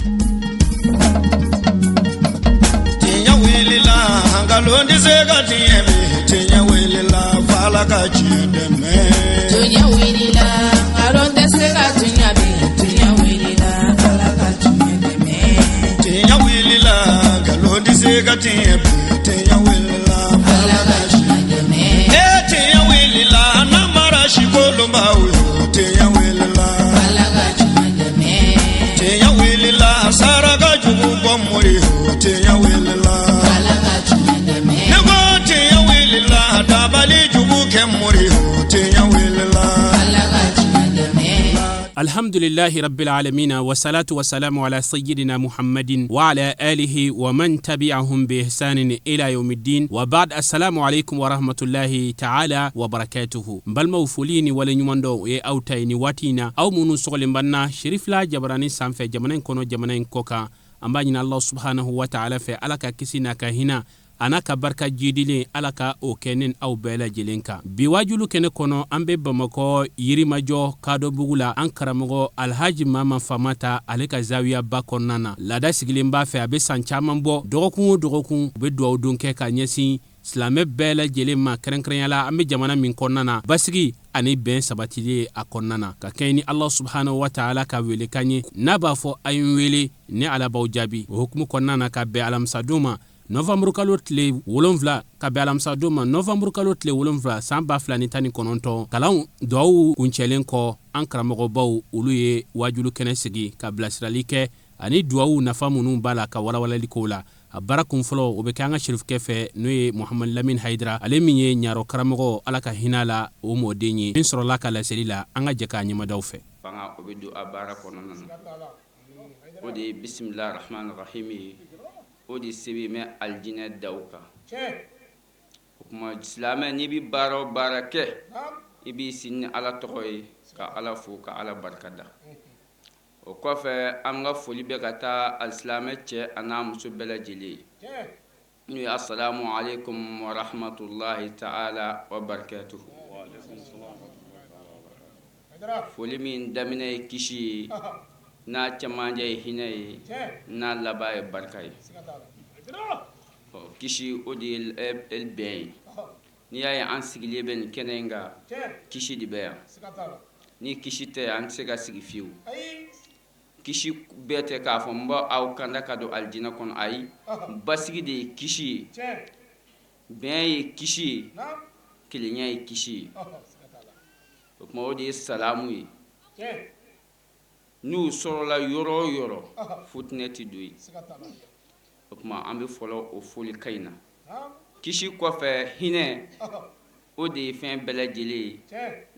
Tiɲɛ wulila, nkalon tɛ se ka tiɲɛ bi. Tiɲɛ wulila, f'Ala ka tiɲɛ dɛmɛ. Tiɲɛ wulila, nkalon tɛ se ka tiɲɛ bi. Tiɲɛ wulila, Ala ka tiɲɛ dɛmɛ. Tiɲɛ wulila, nkalon tɛ se ka tiɲɛ bi. Tiɲɛ wulila, Ala ka tiɲɛ dɛmɛ. E tiɲɛ wulila, namara sikolonbaw yo. Tiɲɛ wulila, Ala ka tiɲɛ dɛmɛ. Tiɲɛ wulila, saraka jugu bɔ mori yo. Tiɲɛ wulila, Ala ka tiɲɛ dɛmɛ. Ne ko tiɲɛ wulila, dabali jugu kɛ mori yo. Tiɲɛ wulila. Ala ka tiɲɛ dɛmɛ. Alhamdulillahi rabbil alamina, wasalatu wasalamu ala sayyidina Muhammadin wa ala alihi wa man tabi'ahum bi ihsanin ila yawmiddin, wa ba'd. Assalamu alaikum wa rahmatullahi ta'ala wa barakatuhu. N balimaw, foli ni waleɲuman dɔn o ye aw ta ye ni waati in na, aw minnu sɔgɔlen b'an na Sherifila jabarani sanfɛ, jamana in kɔnɔ, jamana in kɔ kan. An b'a ɲini Allah subhanahu wa ta'ala fɛ, Ala ka kisi n'a ka hinɛ a n'a ka barika jidilen, Ala ka o kɛ ne aw bɛɛ lajɛlen kan. Bi wajulu kɛnɛ kɔnɔ, an bɛ Bamakɔ Yirimajɔ Kadɔbugu la, an karamɔgɔ Alhaji Mama Famata ale ka zawiyaba kɔnɔna na. Laada sigilen b'a fɛ, a bɛ san caman bɔ, dɔgɔkun o dɔgɔkun u bɛ dugawu don kɛ ka ɲɛsin silamɛ bɛɛ lajɛlen ma, kɛrɛnkɛrɛnya la an bɛ jamana min kɔnɔna na, basigi ani bɛn sabatili ye a kɔnɔna na, ka kɛɲɛ ni Allah subhanahu wa ta'ala ka welekan ye n'a b'a fɔ: a ye n wele, ne Ala b'aw jaabi. O hukumu kɔnɔna na, ka bɛn alamisadon ma novanburukalo tile 7, ka bɛn alamisadon ma novanburukalo tile 7 san 2019, kalanw duwawu kuncɛlen kɔ, an karamɔgɔbaw olu ye wajulu kɛnɛ sigi ka bilasirali kɛ ani duwawu nafa minnu b'a la, ka walawalali k'o la. A baara kun fɔlɔ, o bɛ kɛ an ka sherifukɛ fɛ, n'o ye Muhamadu Lamini Hayidara, ale min ye Ɲarɔ karamɔgɔ, Ala ka hinɛ la, o mɔden ye. Min sɔrɔla ka laseli la, an ka jɛ k'a ɲɛmadaw fɛ. Fanga o bɛ don a baara kɔnɔna na, o de ye bisimilahi rahmani rahimi ye. O de sɛbɛn bɛ alijinɛ daw kan. O tuma silamɛ, n'i bɛ baara o baara kɛ, i b'i sin ni Ala tɔgɔ ye, ka Ala fo, ka Ala barika da. O kɔfɛ, an ka foli bɛ ka taa alisilamɛ cɛ a n'a muso bɛɛ lajɛlen ye, n'o ye asalamu aleykum wa rahmatulahi ta'ala wa barakatuhu. Foli min daminɛ ye kisi ye, n'a cɛmancɛ ye hinɛ ye, n'a laban ye barika ye. Kisi, o de ye bɛn ye. N'i y'a ye an sigilen bɛ nin kɛnɛ in kan, kisi de bɛ yan. Ni kisi tɛ, an tɛ se ka sigi fiyewu. Kisi bɛɛ tɛ k'a fɔ n b'aw kanda ka don alijinɛ kɔnɔ, ayi. Basigi de ye kisi ye, bɛn ye kisi ye, kelenya ye kisi ye. O tuma o de ye salamu ye. N'u sɔrɔla yɔrɔ o yɔrɔ, futinɛ tɛ don yen. O tuma an bɛ fɔlɔ o folikan in na. Kisi kɔfɛ, hinɛ, o de ye fɛn bɛɛ lajɛlen ye,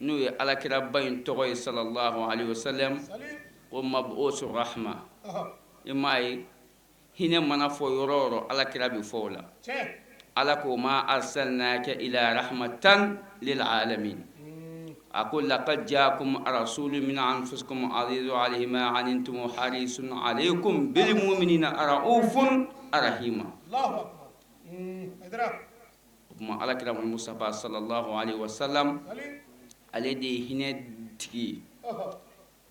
n'o ye alakiraba in tɔgɔ ye, sallallahu alaihi wasallam, o mabuusu rahma. I m'a ye, hinɛ mana fɔ yɔrɔ o yɔrɔ, alakira bɛ fɔ o la. Ala ko ma arsalnaka ila rahmatan lil alamin. A ko laqad jaakum rasulun min anfusikum azizun alayhi ma anittum harisun alaykum bil mu'minina raufun rahima. O tuma alakira Mustafa sallallahu alaihi wasallam, ale de ye hinɛ tigi ye.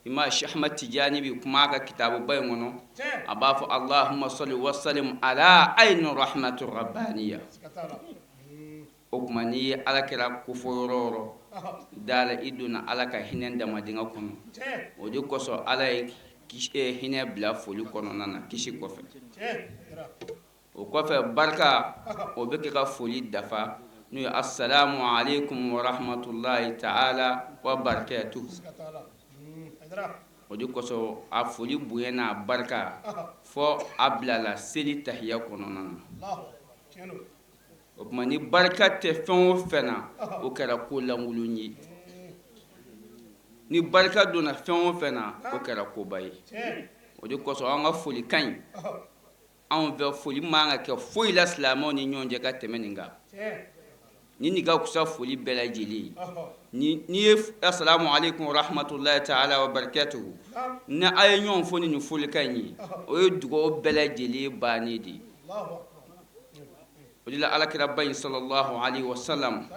I ma Cheikh Ahmad Tijani bɛ kuma a ka kitabuba in kɔnɔ, a b'a fɔ allahumma salli wa sallim ala ayni rahmatu rabbaniya. O tuma n'i ye alakira kofɔ yɔrɔ o yɔrɔ, da la i donna Ala ka hinɛ damadingɛ kɔnɔ. O de kosɔn Ala ye hinɛ bila foli kɔnɔna na kisi kɔfɛ. O kɔfɛ, barika, o bɛ kɛ ka foli dafa, n'o ye assalamu aleykum wa rahmatulahi ta'ala wa barakatuhu. O de kosɔn a foli bonya n'a barika fɔ a bilala seli tahiya kɔnɔna na. O tuma ni barika tɛ fɛn o fɛn na, o kɛra ko lankolon ye. Ni barika donna fɛn o fɛn na, o kɛra koba ye. O de kosɔn an ka folikan in, anw fɛ foli man ka kɛ foyi la silamɛw ni ɲɔgɔn cɛ ka tɛmɛ nin kan. Ni nin ka fisa foli bɛɛ lajɛlen ye. Ni n'i ye assalamu aleykum wa rahmatulahi ta'ala wa barakatuhu, ni a ye ɲɔgɔn fo ni nin folikan in ye, o ye dugawu bɛɛ lajɛlen bannen de ye. O de la alakiraba in sallallahu alaihi wasallam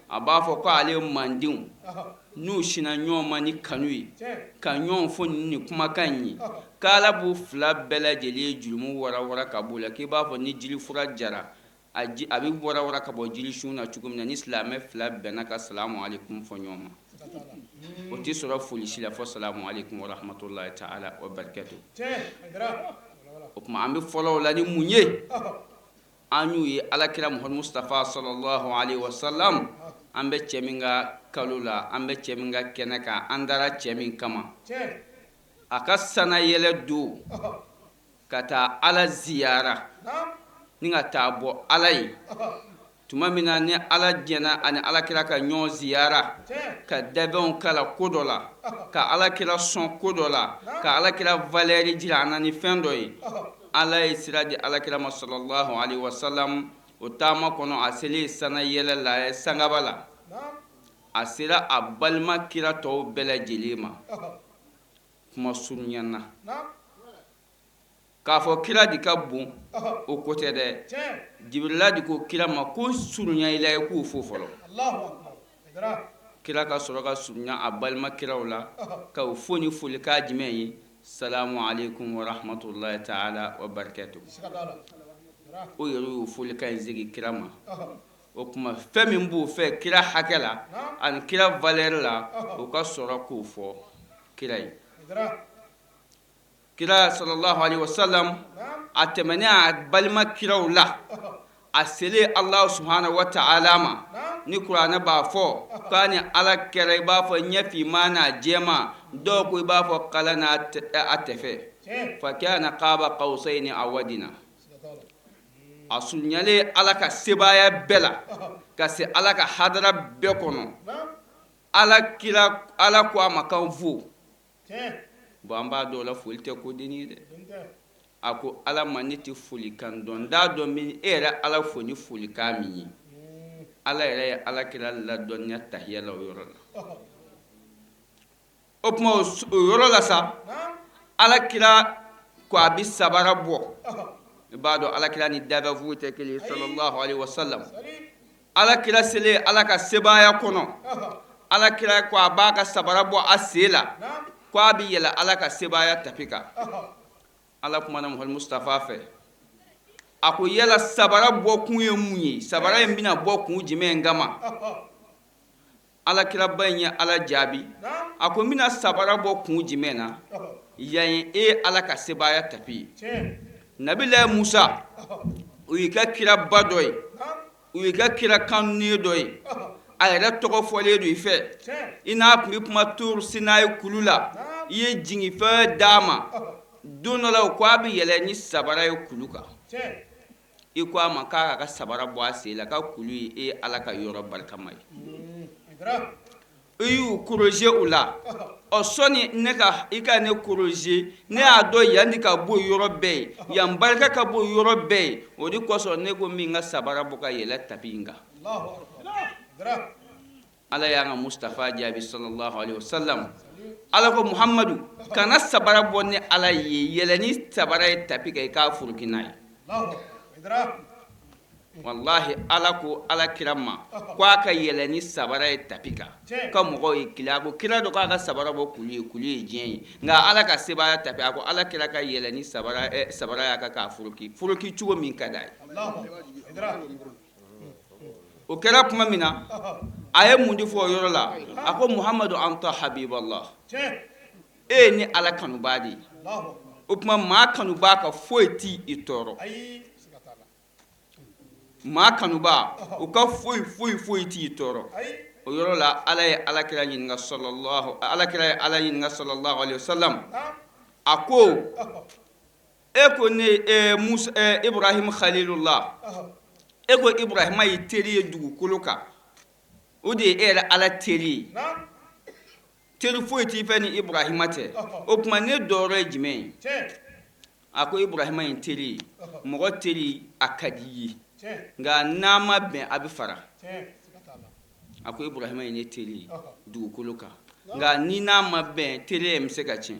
a b'a fɔ ko ale mandenw n'u sinna ɲɔgɔn ma ni kanu ye ka ɲɔgɔn fo ni kumakan in ye k'ala b'u fila bɛɛ lajɛlen jurumu warawara ka b'u la k'i b'a fɔ ni jirifura jara a bɛ warawara ka bɔ jirisun na cogo min na ni silamɛ fila bɛnna ka salamu aleykum fɔ ɲɔgɔn ma o tɛ sɔrɔ foli si la fɔ salamu aleykum wa rahmatulahi ta'ala wa barakatu o tuma an bɛ fɔlɔ o la ni mun ye an y'u ye alakira muhamadu mustafa sallallahu alaihi wasallam an bɛ cɛ min ka kalo la an bɛ cɛ min ka kɛnɛ kan an dara cɛ min kama a ka sanayɛlɛ don ka taa ala ziyara ni ka taa bɔ ala ye tuma min na ni ala jɛna ani alakira ka ɲɔgɔn ziyara ka dabɛnw kala ko dɔ la ka alakira sɔn ko dɔ la ka alakira valeur jira an na ni fɛn dɔ ye ala ye sira di alakira ma sallallahu alaihi wasallam o taama kɔnɔ a selen sanayɛlɛ la sangaba la a sera a balima kira tɔw bɛɛ lajɛlen ma kuma surunya na k'a fɔ kira de ka bon o ko tɛ dɛ jibirila de ko kira ma ko surunya i la i k'u fo fɔlɔ kira ka sɔrɔ ka surunya a balima kiraw la ka u fo ni folikan jumɛn ye salamu aleykum wa rahmatulahi taala wa barakatu o yɛrɛ y'o folikan in segin kira ma o tuma fɛn min b'u fɛ kira hakɛ la ani kira valeur la u ka sɔrɔ k'o fɔ kira ye kira sallallahu alaihi wasallam a tɛmɛnen a balima kiraw la a selen Allah subhanahu wa ta'ala ma ni kuranɛ b'a fɔ k'a ni ala kɛra i b'a fɔ ɲɛ finman n'a jɛman dɔw ko i b'a fɔ kala n'a tɛfɛ fa kana qaba qawsayni aw adna a surunyalen ala ka sebaaya bɛɛ la ka se ala ka hadara bɛɛ kɔnɔ ala kira ala ko a ma k'an fo bon an b'a dɔn o la foli tɛ ko dennin ye dɛ a ko ala ma ne tɛ folikan dɔn n t'a dɔn min e yɛrɛ ala fo ni folikan min ye ala yɛrɛ ye ala kira ladɔnniya tahiya la o yɔrɔ la o tuma o yɔrɔ la sa ala kira ko a bɛ sabara bɔ i b'a dɔn ala kira ni danfɛn foyi tɛ kelen sallallahu alaihi wasallam ala kira selen ala ka sebaaya kɔnɔ ala kira ko a b'a ka sabara bɔ a sen la ko a bɛ yɛlɛ ala ka sebaaya tapi kan ala kumana muhamadu mustafa fɛ a ko yala sabara bɔ kun ye mun ye sabara in bɛna bɔ kun jumɛn kama ala kiraba in ye ala jaabi a ko n bɛna sabara bɔ kun jumɛn na yan ye e ala ka sebaaya tapi ye nabilayi musa o y'i ka kiraba dɔ ye o y'i ka kira kanunen dɔ ye a yɛrɛ tɔgɔ fɔlen don i fɛ i n'a tun bɛ kuma turu sinayi kulu la i ye jigifɛn d'a ma don dɔ la o ko a bɛ yɛlɛ ni sabara ye kulu kan i ko a ma k'a k'a ka sabara bɔ a sen la ka kulu ye e ala ka yɔrɔ barikama ye i y'u corriger u la ɔ sɔni ne ka i ka ne corriger ne y'a dɔn yan de ka bon yɔrɔ bɛɛ ye yan barika ka bon yɔrɔ bɛɛ ye o de kosɔn ne ko min ka sabara bɔ ka yɛlɛ tapi in kan ala y'an ka mustafa jaabi sallallahu alaihi wasallam ala ko muhammadu kana sabara bɔ ne ala ye yɛlɛ ni sabara ye tapi kan i k'a furuki n'a ye walahi ala ko ala kira ma ko a ka yɛlɛ ni sabara ye tapi kan ka mɔgɔw ye kila a ko kira dɔ k'a ka sabara bɔ kulu ye kulu ye diɲɛ ye nka ala ka sebaaya tapi a ko ala kira ka yɛlɛ ni sabara y'a kan k'a furuki furuki cogo min ka d'a ye o kɛra tuma min na a ye mun de fɔ o yɔrɔ la a ko muhamadu anta habiballah e ye ne ala kanubaa de ye o tuma maa kanubaa ka foyi ti i tɔɔrɔ maa kanubaa o ka foyi foyi foyi ti i tɔɔrɔ o yɔrɔ la ala ye ala kira ɲininka sallallahu ala kira ye ala ɲininka sallallahu alaihi wasallam a ko e ko ne musa ibrahim khalilullah e ko ibrahima ye teri ye dugukolo kan o de ye e yɛrɛ ala teri ye teri foyi t'i fɛ ni ibrahima tɛ o tuma ne dɔyɔrɔ ye jumɛn ye a ko ibrahima ye teri ye mɔgɔ teri a ka di i ye nka n'a ma bɛn a bɛ fara a ko ibrahima ye ne teri ye dugukolo kan nka ni n'a ma bɛn teriya in bɛ se ka tiɲɛ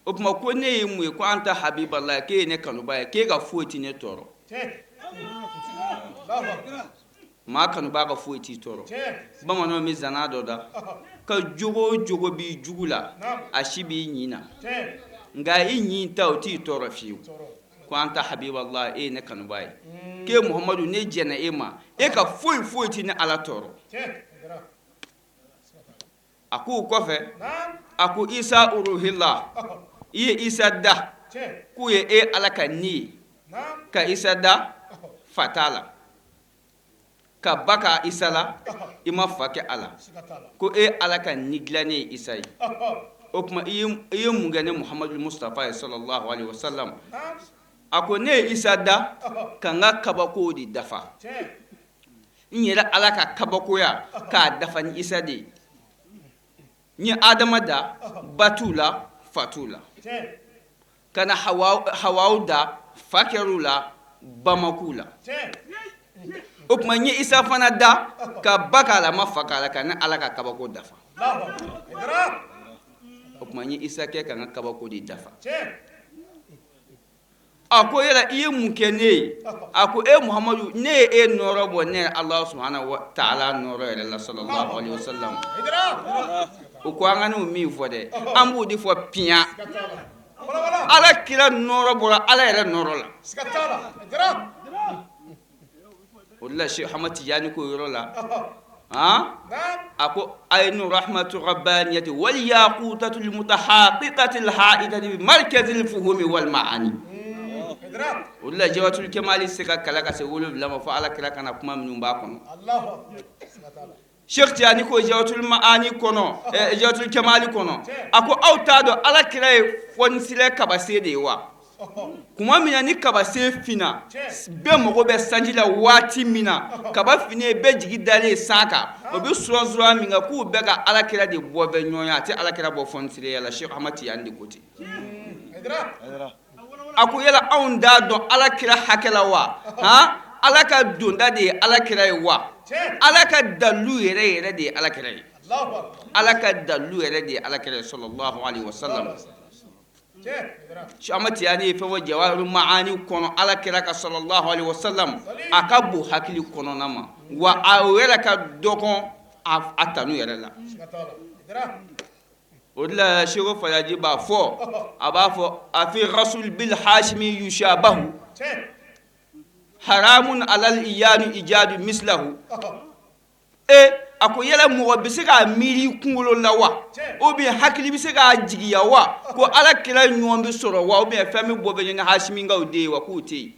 o tuma ko ne ye mun ye ko anta habiballah k'e ye ne kanuba ye k'e ka foyi tɛ ne tɔɔrɔ Maa kanubaa ka foyi t'i tɔɔrɔ. Bamananw bɛ zana dɔ da ka jogo o jogo b'i jugu la, a si b'i ɲin na, nka i ɲin ta o t'i tɔɔrɔ fiyewu. Ko anta habiballah, e ye ne kanubaa ye, k'e Muhamadu ne jɛnna e ma, e ka foyi foyi tɛ ne Ala tɔɔrɔ. A ko o kɔfɛ, a ko Isa uruhila, i ye Isa da k'o ye e Ala ka ni ye, ka Isa da fa t'a la, ka ba kɛ Isa la, i ma fa kɛ a la, ko e Ala ka ni dilannen ye Isa ye. O tuma i ye mun kɛ ne Muhamadu Mustafa ye sallallahu alaihi wasallam? A ko ne ye Isa da ka n ka kabakow de dafa. N yɛrɛ Ala ka kabakoya k'a dafa ni Isa de ye. N ye Adama da ba t'u la fa t'u la, ka na Hawaw da fa kɛr'u la ba ma k'u la. O tuma n ye Isa fana da ka ba k'a la ma fa k'a la, ka ne Ala ka kabako dafa. O tuma n ye Isa kɛ ka n ka kabako de dafa. A ko yala i ye mun kɛ ne ye? A ko e Muhamadu, ne ye e nɔɔrɔ bɔ ne Ala subahana wa taala nɔɔrɔ yɛrɛ la sallallahu alaihi wasallam. O ko an ka n'o min fɔ dɛ, an b'o de fɔ piyan. Ala kira nɔɔrɔ bɔra Ala yɛrɛ nɔɔrɔ la. O de la Cheikh Ahmad Tijani ko yɔrɔ la, a ko aynu rahmatu rabbaniyati wal yaqutatul mutahaqiqatil haidati bi markazil fuhumi wal maani. O de la Jawharatul Kamali se ka kala ka se 7 ma fo Ala kira kana kuma minnu b'a kɔnɔ. Cheikh Tijani ko Jawharatul Maani kɔnɔ, Jawharatul Kamali kɔnɔ, a ko aw t'a dɔn Ala kira ye fɔnisirɛ kabase de ye wa? Tuma min na ni kabasen finna, bɛɛ mago bɛ sanji la waati min na, kaba finnen bɛɛ jigi dalen san kan, o bɛ suran suran min kɛ, k'u bɛɛ ka Ala kira de bɔ bɛ ɲɔgɔn ye, a tɛ Ala kira bɔ fɔnisireya la. Cheikh Ahmad Tijani de ko ten. A ko yala anw t'a dɔn Ala kira hakɛ la wa? Han, Ala ka donda de ye Ala kira ye wa? Ala ka dalu yɛrɛ yɛrɛ de ye Ala kira ye. Ala ka dalu yɛrɛ de ye Ala kira ye sallallahu alaihi wasallam. Cheikh Ahmad Tijani ye fɛn fɔ Jawahirul Maani kɔnɔ Ala kira ka sallallahu alaihi wasallam, a ka bon hakili kɔnɔna ma, wa a yɛrɛ ka dɔgɔn a tanu yɛrɛ la. O de la Seko Falaji b'a fɔ, a b'a fɔ a fi rasul bil hashimi yushabahu haramun alal iyanu ijadu mislahu. E a ko yala mɔgɔ bɛ se k'a miiri i kunkolo la wa, ou bien hakili bɛ se k'a jigiya wa, ko Ala kira ɲɔgɔn bɛ sɔrɔ wa, ou bien fɛn bɛ bɔ bɛ ɲini Hasiminkaw den ye wa, k'o tɛ yen.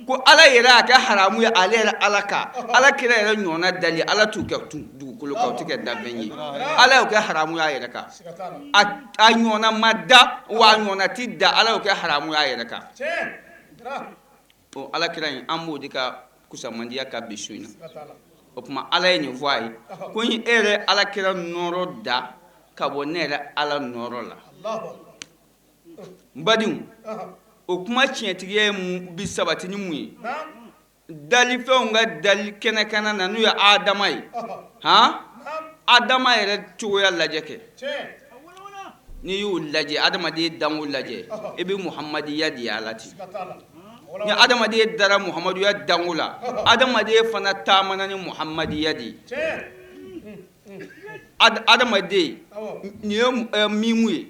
Ko Ala yɛrɛ y'a kɛ haramu ye ale yɛrɛ Ala kan, Ala kira yɛrɛ ɲɔgɔnna dali Ala t'u kɛ dugukolo kan, o tɛ kɛ danfɛn ye. Ala y'o kɛ haramu ye a yɛrɛ kan, a ɲɔgɔnna ma da wa a ɲɔgɔnna tɛ da, Ala y'o kɛ haramu ye a yɛrɛ kan. O Ala kira in, an b'o de ka kusamandiya ka bi su in na. O tuma Ala ye nin fɔ a ye ko n ye e yɛrɛ Ala kira nɔɔrɔ da ka bɔ ne yɛrɛ Ala nɔɔrɔ la. N badenw, o kuma tiɲɛtigiya ye mun bi sabati ni mun ye? Dalifɛnw ka dali kɛnɛkanna na, n'o ye Adama ye, han, Adama yɛrɛ cogoya lajɛ kɛ. N'i y'o lajɛ, adamaden danko lajɛ, i bɛ muhamadiya de ye a la ten. Ni adamaden dara muhamaduya danko la, adamaden fana taamana ni muhamadiya de ye. Adamaden nin ye mimu ye,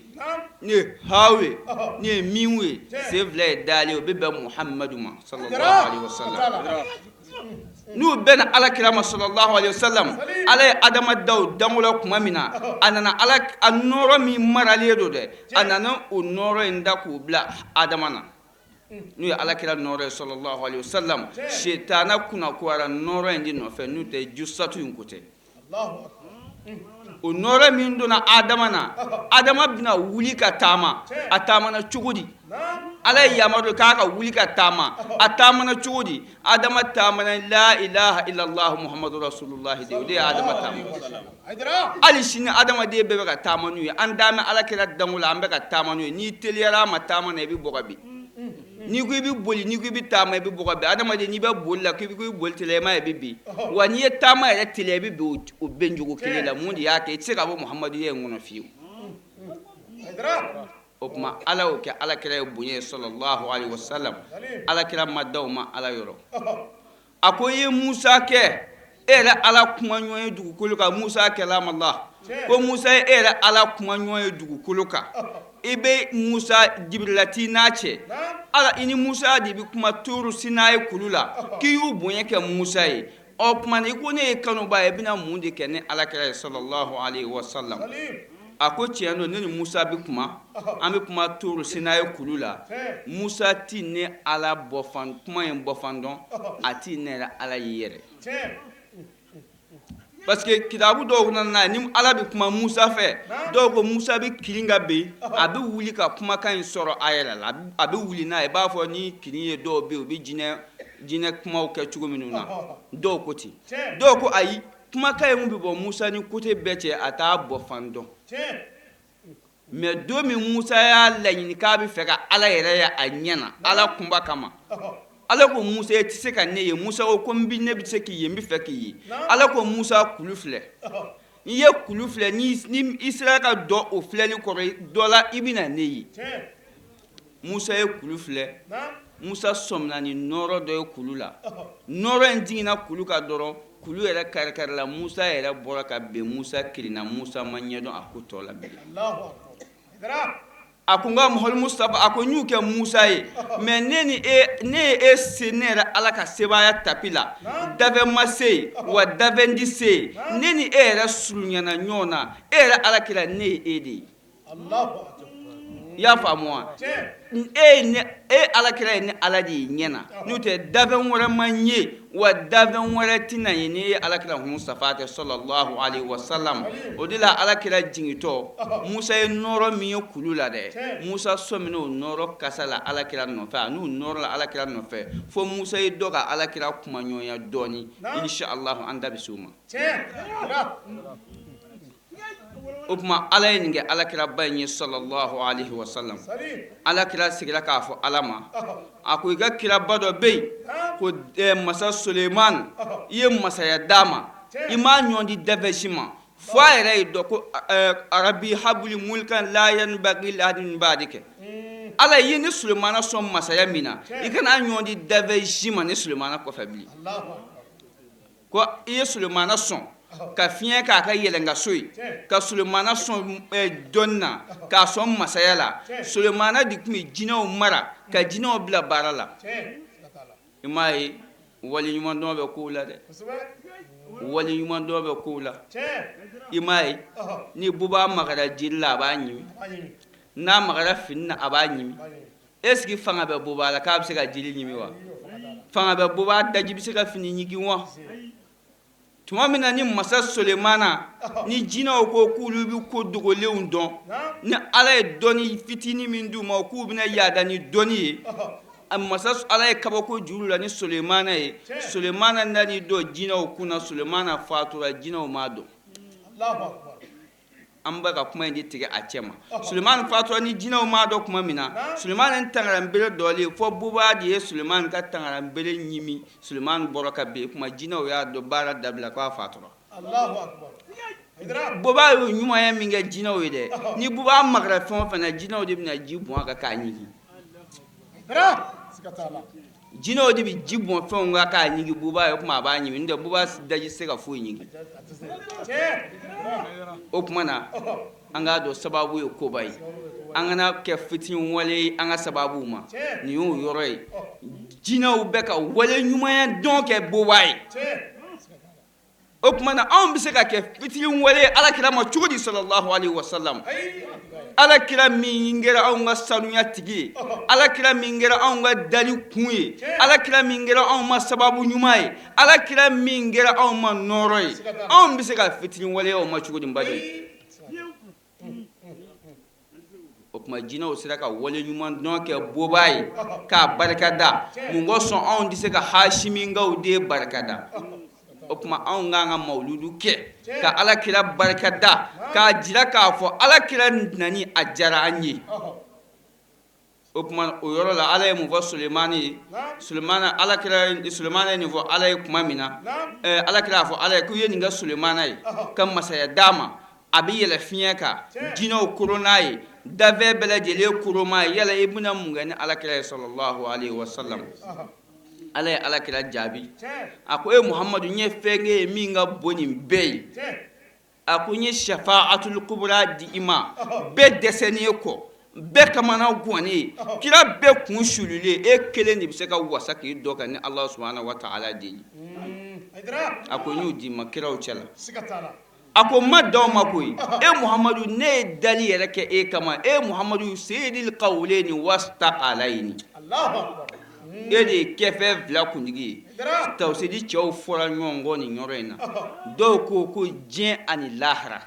nin ye haw ye, nin ye mimu ye, sen fila ye dali ye, o bɛ bɛn muhamadu ma sallallahu alaihi wasallam. N'u bɛnna ala kira ma sallallahu alaihi wasallam, ala ye adama da o danko la tuma min na, a nana ala a nɔɔrɔ min maralen don dɛ, a nana o nɔɔrɔ in da k'o bila adama na, n'o ye ala kira nɔɔrɔ ye sallallahu alaihi wasallam. Setana kunnagoyara nɔɔrɔ in de nɔfɛ, n'o tɛ jusatu in ko tɛ. O nɔɔrɔ min donna adama na, adama bɛna wuli ka taama, a taamana cogo di? Ala ye yamaru k'a ka wuli ka taama, a taamana cogo di? Adama taamana la ilaha illallah muhammadu rasulullah de, o de ye adama taama. Hali sini adamaden bɛɛ bɛ ka taama n'u ye. An dalen ala kira danko la, an bɛ ka taama n'u ye. N'i teliyara a ma taama na, i bɛ bɔ ka bin. N'i ko i bɛ boli, n'i ko i bɛ taama, i bɛ bɔ ka bin. Adamaden, n'i bɛ boli la, k'i bɛ boli teliya, i m'a ye i bɛ bin wa? N'i ye taama yɛrɛ teliya, i bɛ bin o bincogo kelen la. Mun de y'a kɛ? I tɛ se ka bɔ muhamaduya in kɔnɔ fiyewu. O tuma ala y'o kɛ ala kira ye bonya ye sallallahu alaihi wasallam. Ala kira ma da o ma ala yɔrɔ. A ko i ye Musa kɛ e yɛrɛ Ala kumaɲɔgɔn ye dugukolo kan. Musa kalamullah, ko Musa ye e yɛrɛ Ala kumaɲɔgɔn ye dugukolo kan. I bɛ Musa, Jibirila t'i n'a cɛ, ala i ni Musa de bɛ kuma Turu Sinayi kulu la, k'i y'u bonya kɛ Musa ye. Ɔ tuma na i ko ne ye kanuba ye, i bɛna mun de kɛ ne Ala kira ye sallallahu alayhi wa sallam? A ko tiɲɛ don, ne ni Musa bɛ kuma, an bɛ kuma Turu Sinayi kulu la. Musa ti ne Ala bɔfan kuma in bɔfan dɔn, a ti ne yɛrɛ Ala ye yɛrɛ, parce que kitabu dɔw nana ni Ala bɛ kuma Musa fɛ, dɔw ko Musa bɛ kirin ka bin, a bɛ wuli ka kumakan in sɔrɔ a yɛrɛ la, a bɛ wuli n'a ye, i b'a fɔ ni kirin ye dɔw bɛ yen, u bɛ jinɛ kumaw kɛ cogo minnu na. Dɔw ko ten, dɔw ko ayi, kumakan in bɛ bɔ Musa ni côté bɛɛ cɛ, a t'a bɔ fan dɔn. Mais don min Musa y'a laɲini k'a bɛ fɛ ka Ala yɛrɛ ye a ɲɛ na, Ala kunba kama, Ala ko Musa, i tɛ se ka ne ye. Musa ko ne bɛ se k'i ye, n bɛ fɛ k'i ye. Ala ko Musa, kulu filɛ, n'i ye kulu filɛ, ni i sera ka dɔ o filɛli kɔrɔ dɔ la, i bɛna ne ye. Musa ye kulu filɛ. Musa sɔmina ni nɔɔrɔ dɔ ye kulu la. Nɔɔrɔ in jiginna kulu kan dɔrɔn, kulu yɛrɛ karikarila, Musa yɛrɛ bɔra ka bin. Musa kirinna, Musa ma ɲɛdɔn a ko tɔ la bilen. A ko n ka Muhamadu Mustafa, a ko n y'u kɛ Musa ye, mais ne ni e, ne ye e se ne yɛrɛ Ala ka sebaaya tapi la, dafɛn ma se yen wa dafɛn ti se yen. Ne ni e yɛrɛ surunyana ɲɔgɔn na, e yɛrɛ Ala kira, ne ye e de ye. I y'a faamu wa? E ne e Ala kira ye ne Ala de ye ɲɛ na, n'o tɛ dafɛn wɛrɛ ma n ye wa dafɛn wɛrɛ tɛna ye ni e Ala kira Mustafa tɛ sallallahu alaihi wasallam. O de la Ala kira jigintɔ, Musa ye nɔɔrɔ min ye kulu la dɛ, Musa sɔmina o nɔɔrɔ kasa la Ala kira nɔfɛ, a n'o nɔɔrɔ la Ala kira nɔfɛ, fo Musa ye dɔ ka Ala kira kumaɲɔgɔnya dɔɔni. Insha Allah, an da bɛ se o ma. O tuma Ala ye nin kɛ Ala kiraba in ye sallallahu alaihi wasallam. Ala kira sigira k'a fɔ Ala ma, a ko i ka kiraba dɔ bɛ yen ko masa Suleiman, i ye masaya d'a ma, i m'a ɲɔgɔn di dafɛn si ma, fo a yɛrɛ ye dɔn ko rabbi habli mulkan la yanbaghi li ahadin min ba'dika. Ala ye ne Sulemana sɔn masaya min na, i kana ɲɔgɔn di dafɛn si ma ne Sulemana kɔfɛ bilen. Ko i ye Sulemana sɔn ka fiɲɛ k'a ka yɛlɛnkaso ye, ka Sulemana sɔn dɔnni na, k'a sɔn masaya la. Sulemana de tun bɛ jinɛw mara, ka jinɛw bila baara la. I m'a ye, waleɲumandɔn bɛ kow la dɛ, waleɲumandɔn bɛ kow la. I m'a ye, ni buba magara jiri la, a b'a ɲimi, n'a magara fini na, a b'a ɲimi. Est-ce que fanga bɛ buba la k'a bɛ se ka jiri ɲimi wa? Fanga bɛ buba daji bɛ se ka fini ɲigin wa? Tuma min na ni masa Sulemana ni jinɛw ko k'olu bɛ ko dogolenw dɔn, ni Ala ye dɔnni fitinin min d'u ma, k'u bɛna yaada ni dɔnni ye, masa Ala ye kabako juru la ni Sulemana ye. Sulemana nan'i dɔn jinɛw kunna. Sulemana fatura, jinɛw m'a dɔn. An bɛ ka kuma in de tigɛ a cɛ ma. Sulemani fatura ni jinɛw m'a dɔn tuma min na, Sulemani tangaranbere dɔlen fo buba de ye Sulemani ka tangaranbere ɲimi. Sulemani bɔra ka bin kuma, jinɛw y'a dɔn, baara dabila k'a fatura. Buba y'o ɲumanya min kɛ jinɛw ye dɛ, ni buba magara fɛn o fɛn na, jinɛw de bɛna ji bɔn a kan k'a ɲigin. Jinɛw de bɛ ji bɔn fɛnw kan k'a ɲigin buba ye. O tuma a b'a ɲimi, n'o tɛ buba daji tɛ se ka foyi ɲigin. O tuma na an k'a dɔn sababu ye koba ye, an kana kɛ fitiriwale ye an ka sababu ma. Nin y'o yɔrɔ ye. Jinɛw bɛ ka wale ɲumanya dɔn kɛ buba ye. O tuma na anw bɛ se ka kɛ fitiriwale Ala kira ma cogo di sallallahu alaihi wasallam? Ala kira min kɛra anw ka sanuya tigi ye, Ala kira min kɛra anw ka dali kun ye, Ala kira min kɛra anw ma sababu ɲuman ye, Ala kira min kɛra anw ma nɔɔrɔ ye, anw bɛ se ka fitiriwale o ma cogo di n baden? O tuma jinɛw sera ka wale ɲuman dɔn kɛ buba ye k'a barikada. Mun kosɔn anw tɛ se ka Hasiminkaw den barikada? O tuma anw k'an ka mawuludu kɛ ka Ala kira barikada, k'a jira k'a fɔ Ala kira nani a diyara an ye. O tuma o yɔrɔ la, Ala ye mun fɔ Sulemani ye? Sulemana, Ala kira Sulemana ye nin fɔ Ala ye tuma min na, Ala kira y'a fɔ Ala ye k'u ye nin kɛ Sulemana ye ka masaya d'a ma, a bɛ yɛlɛ fiɲɛ kan, jinɛw koron n'a ye, dafɛn bɛɛ lajɛlen koron a ye. Yala i bɛna mun kɛ ni Ala kira ye sallallahu alaihi wasallam? Ala ye ala kira jaabi, a ko e Muhamadu, n ye fɛn k'e ye min ka bon nin bɛɛ ye. A ko n ye shafaatul kubra di i ma, bɛɛ dɛsɛnen kɔ, bɛɛ kamana gannen, kira bɛɛ kun sulilen, e kelen de bɛ se ka wasa k'i dɔ kan ni Ala subahana wa taala deli. A ko n y'o d'i ma kiraw cɛla. A ko n ma dan o ma koyi, e Muhamadu, ne ye dali yɛrɛ kɛ e kama. E Muhamadu, seyidil kawuleni wasakalayini, e de ye kɛfɛn fila kuntigi ye. Tawusidi cɛw fɔra ɲɔgɔn kɔ nin yɔrɔ in na. Dɔw ko ko diɲɛ ani lahara,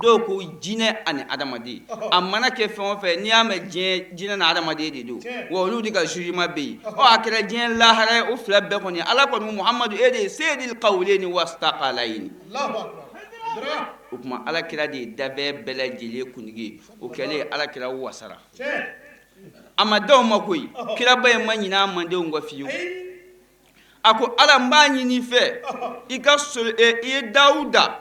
dɔw ko jinɛ ani adamaden. A mana kɛ fɛn o fɛn, n'i y'a mɛn diɲɛ, jinɛ ni adamaden de don, wa olu de ka jugement bɛ yen. Ɔ a kɛra diɲɛ lahara ye, o fila bɛɛ kɔni, Ala kɔni, Muhamadu, e de ye seyidil kawuleni wasakalayini. O tuma ala kira de ye danfɛn bɛɛ lajɛlen kuntigi ye. O kɛlen, ala kira wasara. A ma dan o ma koyi, kiraba in ma ɲinɛ a mandenw kɔ fiyewu. A ko Ala, n b'a ɲini i fɛ, i ka i ye Dawuda,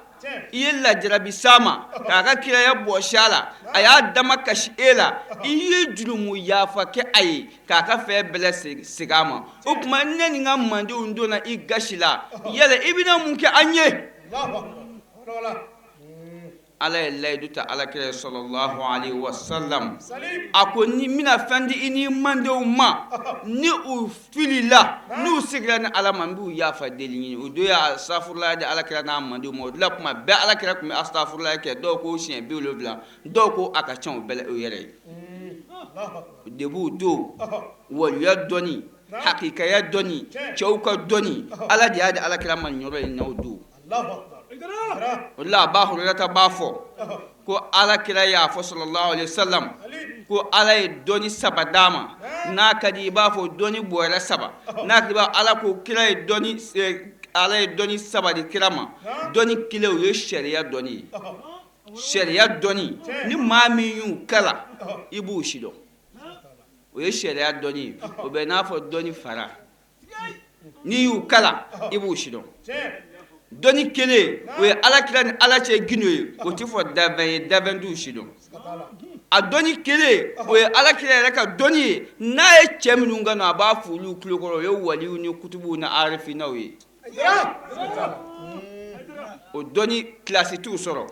i ye lajarabi s'a ma k'a ka kiraya bɔsi a la, a y'a damakasi e la, i ye jurumu yafa kɛ a ye k'a ka fɛn bɛɛ lasegin a ma. O tuma ne ni n ka mandenw donna i gasi la, yala i bɛna mun kɛ an ye? Ala ye layidu ta ala kira ye salalahu alayhi wa salam. A ko ni n bɛna fɛn di i ni mandenw ma, ni u filila, n'u seginna ni Ala ma, n b'u yafa deli ɲini. O don ye asafurulayi di ala kira n'a mandenw ma. O de la kuma bɛɛ ala kira tun bɛ asafurulayi kɛ. Dɔw ko siɲɛ 70, dɔw ko a ka ca o bɛɛ o yɛrɛ ye. Depuis o don, waliya dɔnni, hakikaya dɔnni, cɛw ka dɔnni, Ala de y'a di ala kira ma nin yɔrɔ in na o don. O la Aba Hurerata b'a fɔ ko ala kira y'a fɔ salalahu alayhi wa salam ko Ala ye dɔnni saba d'a ma. N'a ka di i b'a fɔ dɔnni bɔrɛ saba, n'a ka di ala ko kira ye dɔnni, Ala ye dɔnni saba di kira ma. Dɔnni kelen, o ye sariya dɔnni ye. Sariya dɔnni, ni maa min y'u kalan, i b'u sidɔn. O ye sariya dɔnni ye. O bɛ n'a fɔ dɔnni fara, n'i y'u kalan, i b'u sidɔn. Dɔnni kelen, o ye ala kira ni Ala cɛ gindo ye. O tɛ fɔ danfɛn ye, danfɛn t'u sidɔn. A dɔnni kelen, o ye ala kira yɛrɛ ka dɔnni ye. N'a ye cɛ minnu kanu, a b'a fɔ olu tulo kɔrɔ. O ye waliw ni kutubuw ni arifinaw ye. O dɔnni kilasi t'u sɔrɔ,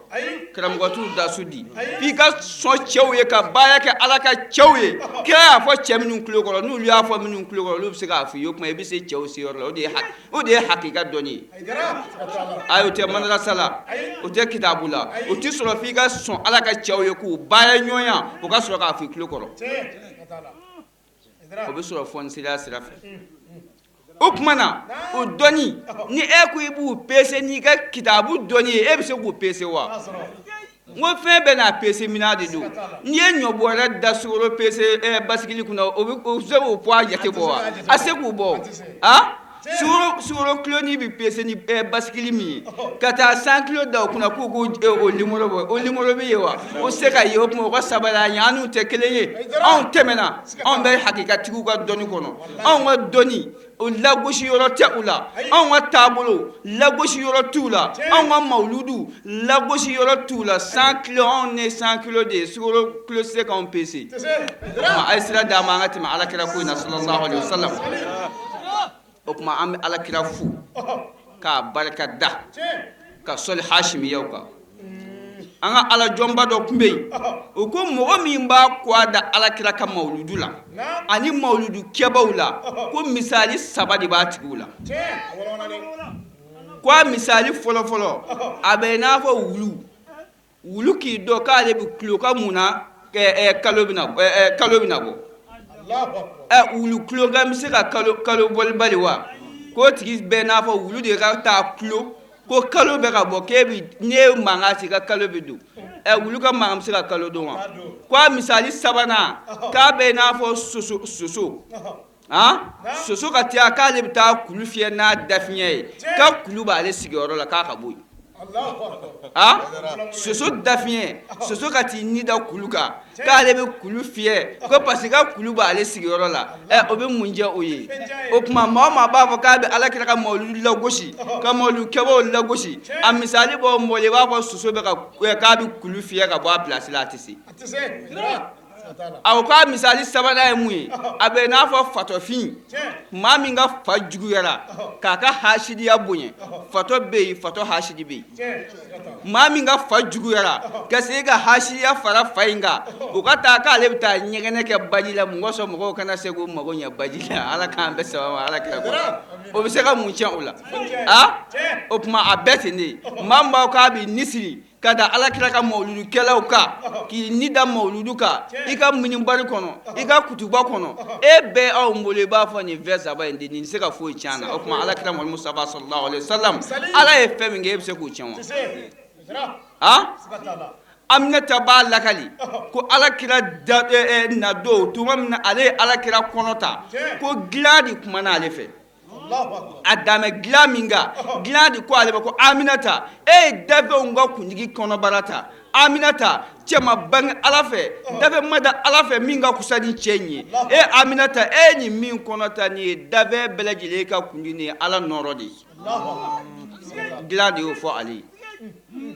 karamɔgɔ t'u dasu di, f'i ka sɔn cɛw ye ka baara kɛ Ala ka cɛw ye. Kira y'a fɔ cɛ minnu tulo kɔrɔ, n'olu y'a fɔ minnu tulo kɔrɔ, olu bɛ se k'a fɔ i ye. O tuma i bɛ se cɛw seyɔrɔ la. O de ye hakika dɔnni ye. Ayi, o tɛ madarasa la, o tɛ kitabu la, o tɛ sɔrɔ f'i ka sɔn Ala ka cɛw ye k'u baara ɲɔgɔnya, o ka sɔrɔ k'a fɔ i tulo kɔrɔ. O bɛ sɔrɔ fɔniseriya sira fɛ. O tuma na, o dɔnni, ni e ko i b'u pese n'i ka kitabu dɔnni ye, e bɛ se k'u pese wa? N ko fɛn bɛɛ n'a pese minɛn de don. N'i ye ɲɔ bɔrɛ da sukaro pese basikili kunna, o bɛ se k'o poids jate bɔ wa? A se k'u bɔ a sukaro kiloni bɛ pese ni basikili min ye, ka taa 100 kilo da o kunna k'u k'o o nimoro bɔ, o nimoro bɛ ye wa? O se ka ye. O tuma o ka sabali an ye, an n'u tɛ kelen ye. Anw tɛmɛna, anw bɛ hakikatigiw ka dɔnni kɔnɔ. Anw ka dɔnni, o lagosi yɔrɔ tɛ u la. Anw ka taabolo, lagosi yɔrɔ t'u la. Anw ka mawuludu, lagosi yɔrɔ t'u la. 100 kilo, anw ne 100 kilo de ye, sukaro kilo se k'anw pese. A ye sira d'an ma, an ka tɛmɛ ala kira ko in na sallallahu alaihi wasallam. O tuma an bɛ ala kira fo k'a barika da, ka sɔli hasimiyaw kan. An ka ala jɔnba dɔ tun bɛ yen, o ko mɔgɔ min b'a kɔ da ala kira ka mawuludu la ani mawuludu kɛbaw la, ko misali saba de b'a tigiw la. Ko a misali fɔlɔfɔlɔ, a bɛ n'a fɔ wulu. Wulu k'i dɔn k'ale bɛ kulo ka mun na kalo bɛna bɔ. Wulu kulokan bɛ se ka kalo bɔli bali wa? K'o tigi bɛ n'a fɔ wulu de ka taa kulo ko kalo bɛ ka bɔ, k'e bɛ n'i ye mankan ci ka kalo bɛ don. Wulu ka mankan bɛ se ka kalo don wa? Ko a misali sabanan, k'a bɛ n'a fɔ soso. Soso soso ka taa k'ale bɛ taa kulu fiyɛ n'a dafiɲɛ ye, ka kulu b'ale sigiyɔrɔ la k'a ka bɔ yen. Soso dafiɲɛ, soso ka t'i ni da kulu kan k'ale bɛ kulu fiyɛ ko parce que ka kulu b'ale sigiyɔrɔ la, o bɛ mun jɛ o ye? O tuma maa o maa b'a fɔ k'a bɛ ala kira ka mawuludu lagosi, ka mawuludu kɛbaw lagosi, a misali bɔ mɔgɔ i b'a fɔ soso bɛ ka k'a bɛ kulu fiyɛ ka bɔ a place la, a tɛ se. A ko k'a misali sabanan ye mun ye? A bɛ n'a fɔ fatɔfin, maa min ka fa juguyara k'a ka hasidiya bonya. Fatɔ bɛ yen, fatɔ hasidi bɛ yen. Maa min ka fa juguyara ka se ka hasidiya fara fa in kan, o ka taa k'ale bɛ taa ɲɛgɛnɛ kɛ baji la mun kosɔn? Mɔgɔw kana se k'u mago ɲɛ baji la. Ala k'an bɛɛ sababa ma. Ala kɛra o bɛ se ka mun tiɲɛ o la? A o tuma a bɛɛ ten de ye. Maa min b'a k'a bɛ ni siri ka da ala kira ka mawuludukɛlaw kan, k'i ni da mawuludu kan i ka minibari kɔnɔ, i ka kutuba kɔnɔ, e bɛɛ anw bolo, i b'a fɔ nin fɛn saba in de nin tɛ se ka foyi tiɲɛ an na. O tuma ala kira Muhamadu Mustafa sallallahu alaihi wasallam, ala ye fɛn min kɛ, e bɛ se k'o tiɲɛ wa? A Aminata b'a lakali ko ala kira na don tuma min na ale ye ala kira kɔnɔ ta, ko dilan de kumana ale fɛ. A danbɛ dilan min kan, dilan de ko ale ma ko Aminata, e ye dafɛnw ka kuntigi kɔnɔbara ta. Aminata, cɛ ma bange ala fɛ, dafɛn ma da ala fɛ min ka kusa ni cɛ in ye. E Aminata, e nin min kɔnɔ ta nin ye dafɛn bɛɛ lajɛlen ka kuntigi, nin ye ala nɔɔrɔ de ye. Dilan de y'o fɔ ale ye.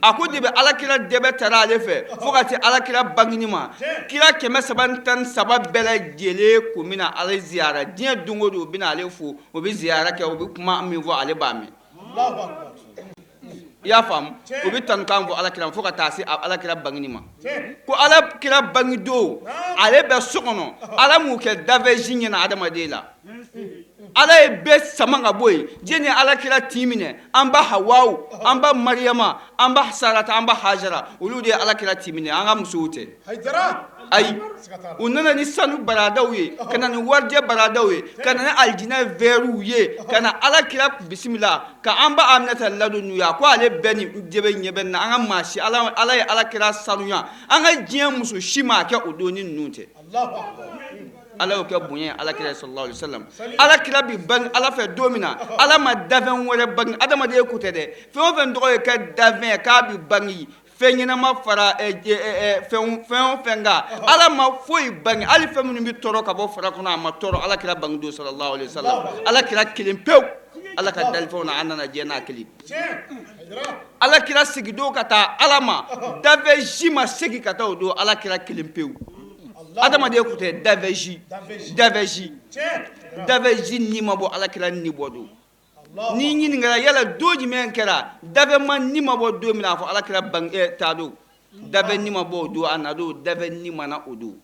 A ko de bɛ alakira dɛbɛ taara ale fɛ fo ka se alakira bangeni ma, kira 313 bɛɛ lajɛlen kun bɛna ale ziyara diɲɛ don o don. U bɛna ale fo, u bɛ ziyara kɛ, u bɛ kuma min fɔ, ale b'a mɛn. I y'a faamu? U bɛ tanukan fɔ alakira fo ka taa se alakira bangeni ma. Ko alakira bangedon, ale bɛ so kɔnɔ, ala m'u kɛ dafɛn si ɲɛna adamaden la. Ala ye bɛɛ sama ka bɔ yen. Diɲɛ ni ala kira tin minɛ, an ba Hawawu, an ba Mariyama, an ba Sarata, an ba Hajara, olu de ye ala kira tin minɛ. An ka musow tɛ. Ayi, u nana ni sanu baradaw ye, ka na ni warijɛ baradaw ye, ka na ni alijinɛ vɛriw ye, ka na ala kira bisimila ka an ba Aminata ladon n'u ye. A ko ale bɛɛ ni jɛbɛ ɲɛ bɛ na an ka maa si, ala ye ala kira sanuya, an ka diɲɛ muso si m'a kɛ o don ni ninnu tɛ. Ala y'o kɛ bonya ye ala kira sallallahu alaihi wasallam. Ala kira bi bange ala fɛ don min na, ala ma dafɛn wɛrɛ bange. Adamaden ko tɛ dɛ. Fɛn o fɛn tɔgɔ ye ka dafɛn k'a bi bange, fɛn ɲɛnama fara fɛn o fɛn kan, ala ma foyi bange. Hali fɛn minnu bɛ tɔrɔ ka bɔ fara kɔnɔ, a ma tɔrɔ ala kira bange don sallallahu alaihi wasallam. Ala kira kelen pewu, ala ka dalifɛnw na, a nana diɲɛ n'a kelen. Ala kira segin don ka taa ala ma, dafɛn si ma segin ka taa o don, ala kira kelen pewu. Adamaden ko tɛ, dafɛn si, dafɛn si, dafɛn si ni ma bɔ ala kira ni bɔ don. N'i ɲininkara yala don jumɛn kɛra dafɛn ma ni ma bɔ don min na, a fɔ ala kira bange ta don. Dafɛn ni ma bɔ o don, a na don, dafɛn ni ma na o don.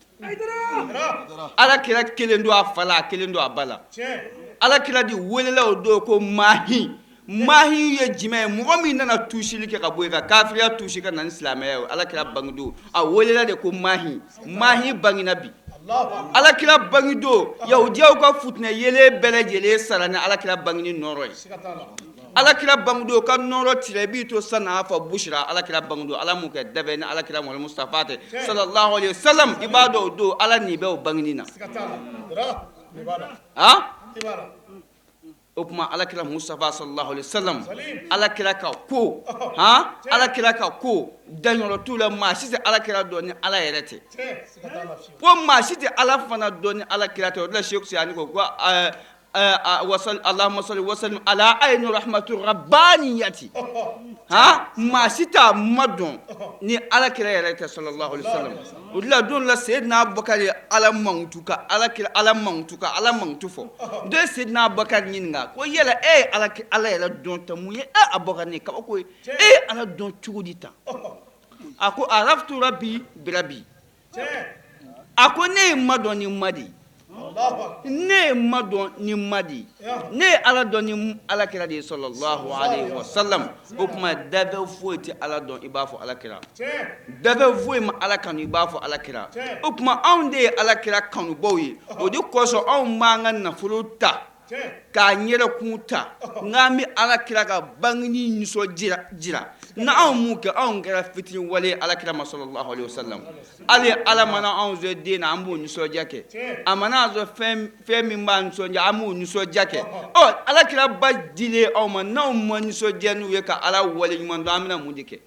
Ala kira kelen don a fa la, a kelen don a ba la. Ala kira de welela o don ko Mahi. Mahi ye jumɛn ye? Mɔgɔ min nana tuusili kɛ ka bɔ yen, ka kafiriya tuusi ka na ni silamɛya ye. Ala kira bangedon, a welela de ko Mahi. Mahi bangena bi. Ala kira bangedon, yahudiyaw ka futinɛ yeelen bɛɛ lajɛlen sara ni ala kira bangeni nɔɔrɔ ye. Ala kira bangedon ka nɔɔrɔ tira i b'i to sanaa fa busira. Ala kira bangedon, ala m'o kɛ dafɛn ni ala kira Muhamadu Mustafa tɛ sallallahu alaihi wasallam. I b'a dɔn o don ala nin bɛ o bangeni na. A o tuma ala kira Mustafa sallallahu alaihi wasallam, ala kira ka ko, han, ala kira ka ko danyɔrɔ t'u la. Maa si tɛ ala kira dɔn ni ala yɛrɛ tɛ, ko maa si tɛ ala fana dɔn ni ala kira tɛ. O de la Seku Tijani ko ko Allahumma salli wa sallim ala ayni rahmatu rabbaniyati. Ha, maa si t'a ma dɔn ni ala kira yɛrɛ tɛ sallallahu alaihi wasallam. O de la don la Seydina Abubakar ye ala mankutu ka ala kira ala mankutu ka ala mankutu fɔ. Dɔ ye Seydina Abubakar ɲininka ko yala e ye ala ala yɛrɛ dɔn tan mun ye? E Abubakar, nin ye kabako ye, e ye ala dɔn cogo di tan? A ko araftu rabbi bi rabbi. A ko ne ye ma dɔn ni ma de ye, ne ye ma dɔn ni ma de ye, ne ye ala dɔn ni ala kira de ye sallallahu alaihi wasallam. O tuma dafɛn foyi tɛ ala dɔn i b'a fɔ ala kira, dafɛn foyi ma ala kanu i b'a fɔ ala kira. O tuma anw de ye ala kira kanubaw ye. O de kosɔn anw b'an ka nafolo ta k'an yɛrɛkun ta n'an bɛ ala kira ka bangeni nisɔndiya jira. N'anw m'o kɛ, anw kɛra fitiriwale ala kira ma sallallahu alaihi wasallam. Hali ala mana anw sɔn den na, an b'o nisɔndiya kɛ. A mana an sɔn fɛn min b'an nisɔndiya, an b'o nisɔndiya kɛ. Ɔ ala kira ba dilen anw ma, n'anw ma nisɔndiya n'u ye ka ala waleɲuman dɔn, an bɛna mun de kɛ?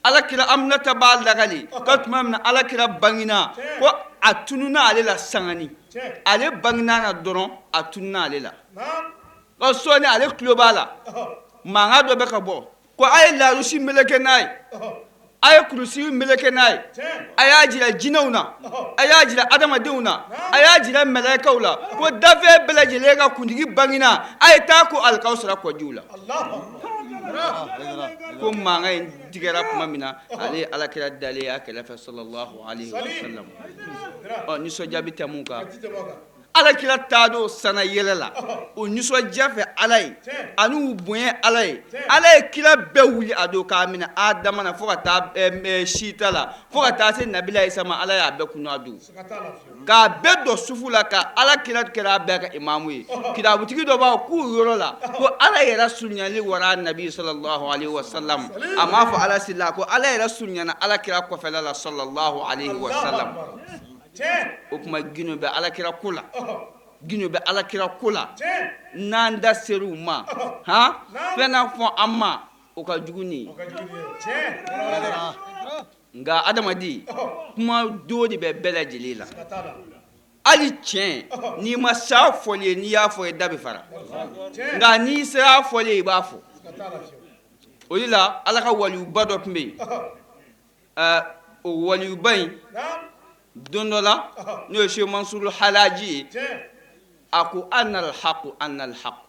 Ala kira Aminata b'a lakali ko tuma min na ala kira bangena, ko a tununna ale la sangani. Ale bangena na dɔrɔn, a tununna ale la. Ko sɔɔni ale tulo b'a la, mankan dɔ bɛ ka bɔ ko a ye larusi meleke n'a ye. A ye kurusi meleke n'a ye, a y'a jira jinɛw na, a y'a jira adamadenw na, a y'a jira mɛlɛkɛw la ko dafɛn bɛɛ lajɛlen ka kuntigi bangina. A ye taa ko alikawusara kɔjiw la. Ko mankan in tigɛra tuma min na, ale ye alakira dalen y'a kɛrɛfɛ, sallallahu alaihi wasallam. Ɔ, nisɔndiya bɛ tɛmɛ mun kan? Alakira taa don sana yɛlɛ la, o nisɔndiya fɛ ala ye ani u bonya ala ye. Ala ye kira bɛɛ wuli a don k'a minɛ Adama na fo ka taa sita la, fo ka taa se nabila Isa ma. Ala y'a bɛɛ kunu a don k'a bɛɛ dɔn sufu la, ka ala kira kɛra a bɛɛ ka imamu ye. Kitabutigi dɔ b'a k'u yɔrɔ la ko ala yɛrɛ surunyali wara nabi sallallahu alaihi wasallam. A m'a fɔ ala sila, ko ala yɛrɛ surunyana ala kira kɔfɛla la, sallallahu alaihi wasallam. O tuma gindo bɛ alakira ko la, gindo bɛ alakira ko la. N'an da ser'u ma, han, fɛn na fɔ an ma, o ka jugu nin. Nka adamaden, kuma do de bɛ bɛɛ lajɛlen la. Hali tiɲɛ, n'i ma s'a fɔli ye, n'i y'a fɔ ye, da bɛ fara. Nka n'i sera a fɔli ye, i b'a fɔ. O de la, ala ka waliyuba dɔ tun bɛ yen. O waliyuba in, don dɔ la, n'o ye Seku Mansuru Halaji ye, a ko anal haku, anal haku.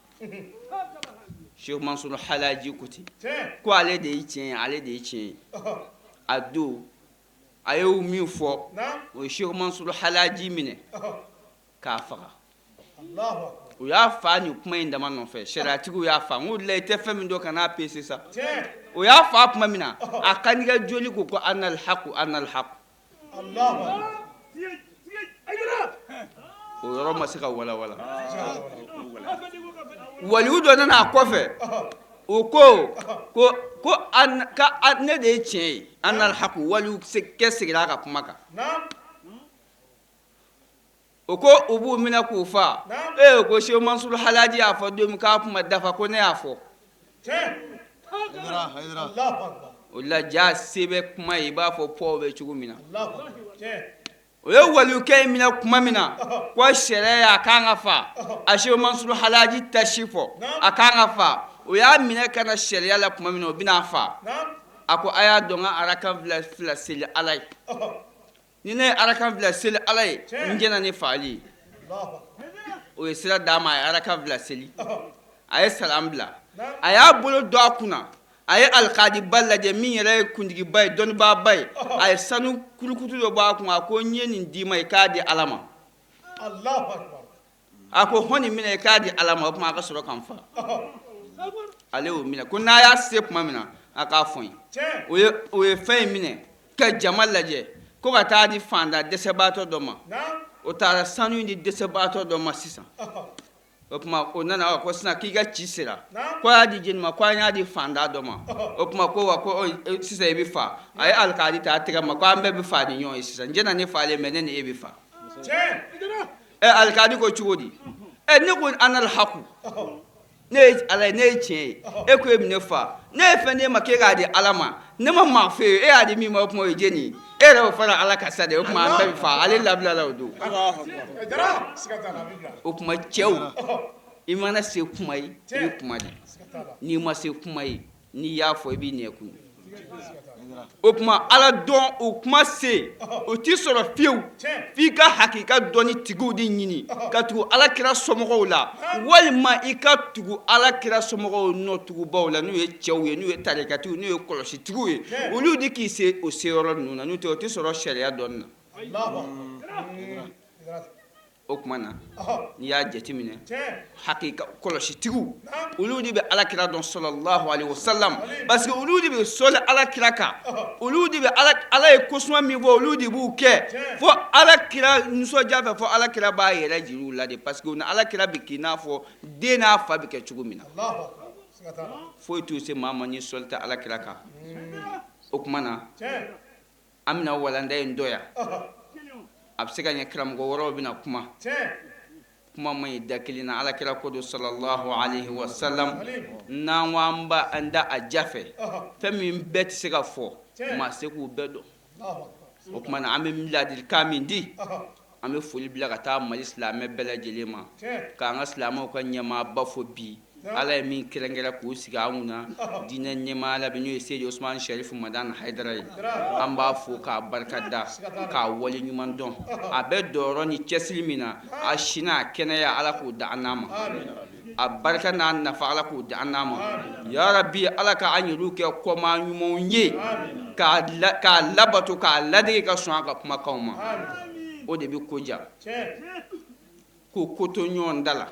Seku Mansuru Halaji ko ten ko ale de ye tiɲɛ ye, ale de ye tiɲɛ ye. A don a ye min fɔ, o ye Seku Mansuru Halaji minɛ k'a faga. U y'a fa nin kuma in dama nɔfɛ. Sariyatigiw y'a fa. N ko la, i tɛ fɛn min dɔn, kan'a pese sa. O y'a fa tuma min na, a kantigɛ joli ko ko anal haku, anal haku. O yɔrɔ ma se ka walawala. Waliyu dɔ nana a kɔfɛ, o ko ko ko ne de ye tiɲɛ ye, anal haku. Waliyu kɛ seginna a ka kuma kan. O ko u b'u minɛ k'u fa. Ee, ko Seku Mansuru Halaji y'a fɔ don min k'a kuma dafa, ko ne y'a fɔ. O la ja se bɛ kuma ye, i b'a fɔ pɔw bɛ cogo min na. O ye waliyukɛ in minɛ tuma min na, ko sariya y'a kan ka fa, a Seku Mansuru Halaji tasi fɔ a kan ka fa. O y'a minɛ ka na sariya la tuma min na, o bɛna fa, a ko a y'a dɔn, n ka arakan fila fila seli ala ye. Ni ne ye arakan fila seli ala ye, n jɛnna ni faali ye. O ye sira d'a ma, a ye arakan fila seli, a ye salam bila, a y'a bolo don a kunna, a ye alikadiba lajɛ min yɛrɛ ye kuntigiba ye, dɔnnibaaba ye. A ye sanu kurukutu dɔ bɔ a kun, a ko n ye nin d'i ma, i k'a di ala ma. A ko hɔn, nin minɛ, i k'a di ala ma. O tuma a ka sɔrɔ ka n fa. Ale y'o minɛ, ko n'a y'a se tuma min na, a k'a fɔ n ye. O ye fɛn in minɛ ka jama lajɛ ko ka taa di fantan dɛsɛbaatɔ dɔ ma. O taara sanu in di dɛsɛbaatɔ dɔ ma sisan. O tuma o nana ko sisan k'i ka ci sera, ko a y'a di jɔni ma? Ko an y'a di fantan dɔ ma. O tuma ko wa, ko sisan i bɛ fa. A ye alikadi ta a tɛgɛ ma, ko an bɛɛ bɛ fa ni ɲɔgɔn ye sisan. N jɛnna ni faalen, mais ne ni e bɛ fa. Ɛ, alikadi ko cogo di? Ɛ, ne ko anal haku, ne ye ala ye, ne ye tiɲɛ ye. E ko e bɛ ne fa, ne ye fɛn d'e ma k'e k'a di ala ma. Ne ma maa fɛ yen, e y'a di min ma, o tuma o ye jɛni ye? E yɛrɛ y'o fara ala kan sa de. O tuma an bɛɛ bɛ fa. Ale labilala o don. O tuma cɛw, i mana se kuma ye, i bɛ kuma de. N'i ma se kuma ye, n'i y'a fɔ, i b'i nɛn kun. O tuma ala dɔn, o kuma se, o t'i sɔrɔ fiyewu f'i ka hakika dɔnni tigiw de ɲini ka tugu ala kira somɔgɔw la, walima i ka tugu ala kira somɔgɔw nɔ tugubaw la, n'u ye cɛw ye, n'u ye tarikatigiw, n'u ye kɔlɔsitigiw ye, olu de k'i se o seyɔrɔ ninnu na. N'o tɛ, o tɛ sɔrɔ sariya dɔnni na. O tuma na, n'i y'a jateminɛ, hakika kɔlɔsitigiw, olu de bɛ ala kira dɔn, sallallahu alaihi wasallam, parce que olu de bɛ sɔli ala kira kan, olu de bɛ ala ye kosuma min fɔ, olu de b'u kɛ fo ala kira nisɔndiya fɛ, fo ala kira b'a yɛrɛ jira u la de, parce que u ni ala kira bɛ k'i n'a fɔ den n'a fa bɛ kɛ cogo min na. Foyi t'u se maa ma ni sɔli tɛ ala kira kan. O tuma na, an bɛna walanda in dɔ yan. A bɛ se ka ɲɛ, karamɔgɔ wɛrɛw bɛna kuma. Kuma man ɲi da kelen na. Ala kira ko don, sallallahu alaihi wasallam. N'an ko an b'a an da a ja fɛ, fɛn min bɛɛ tɛ se ka fɔ, maa se k'u bɛɛ dɔn. O tuma na, an bɛ ladilikan min di, an bɛ foli bila ka taa Mali silamɛ bɛɛ lajɛlen ma, k'an ka silamɛw ka ɲɛmaaba fo bi. Ala ye min kɛrɛnkɛrɛn k'u sigi an kunna diinɛ ɲɛmaaya la bi, n'o ye Seyidi Usumani Sɛrifu Madani Hayidara ye, an b'a fo k'a barika da, k'a wale ɲuman dɔn. A bɛ dɔyɔrɔ ni cɛsiri min na, a si n'a kɛnɛya, Ala k'o da an n'a ma, a barika n'a nafa, Ala k'o da an n'a ma. Yarabi, Ala ka an yɛrɛw kɛ kɔmaa ɲumanw ye, k'a labato, k'a ladege, ka sɔn a ka kumakanw ma. O de bɛ ko ja ko ko to ɲɔgɔn da la,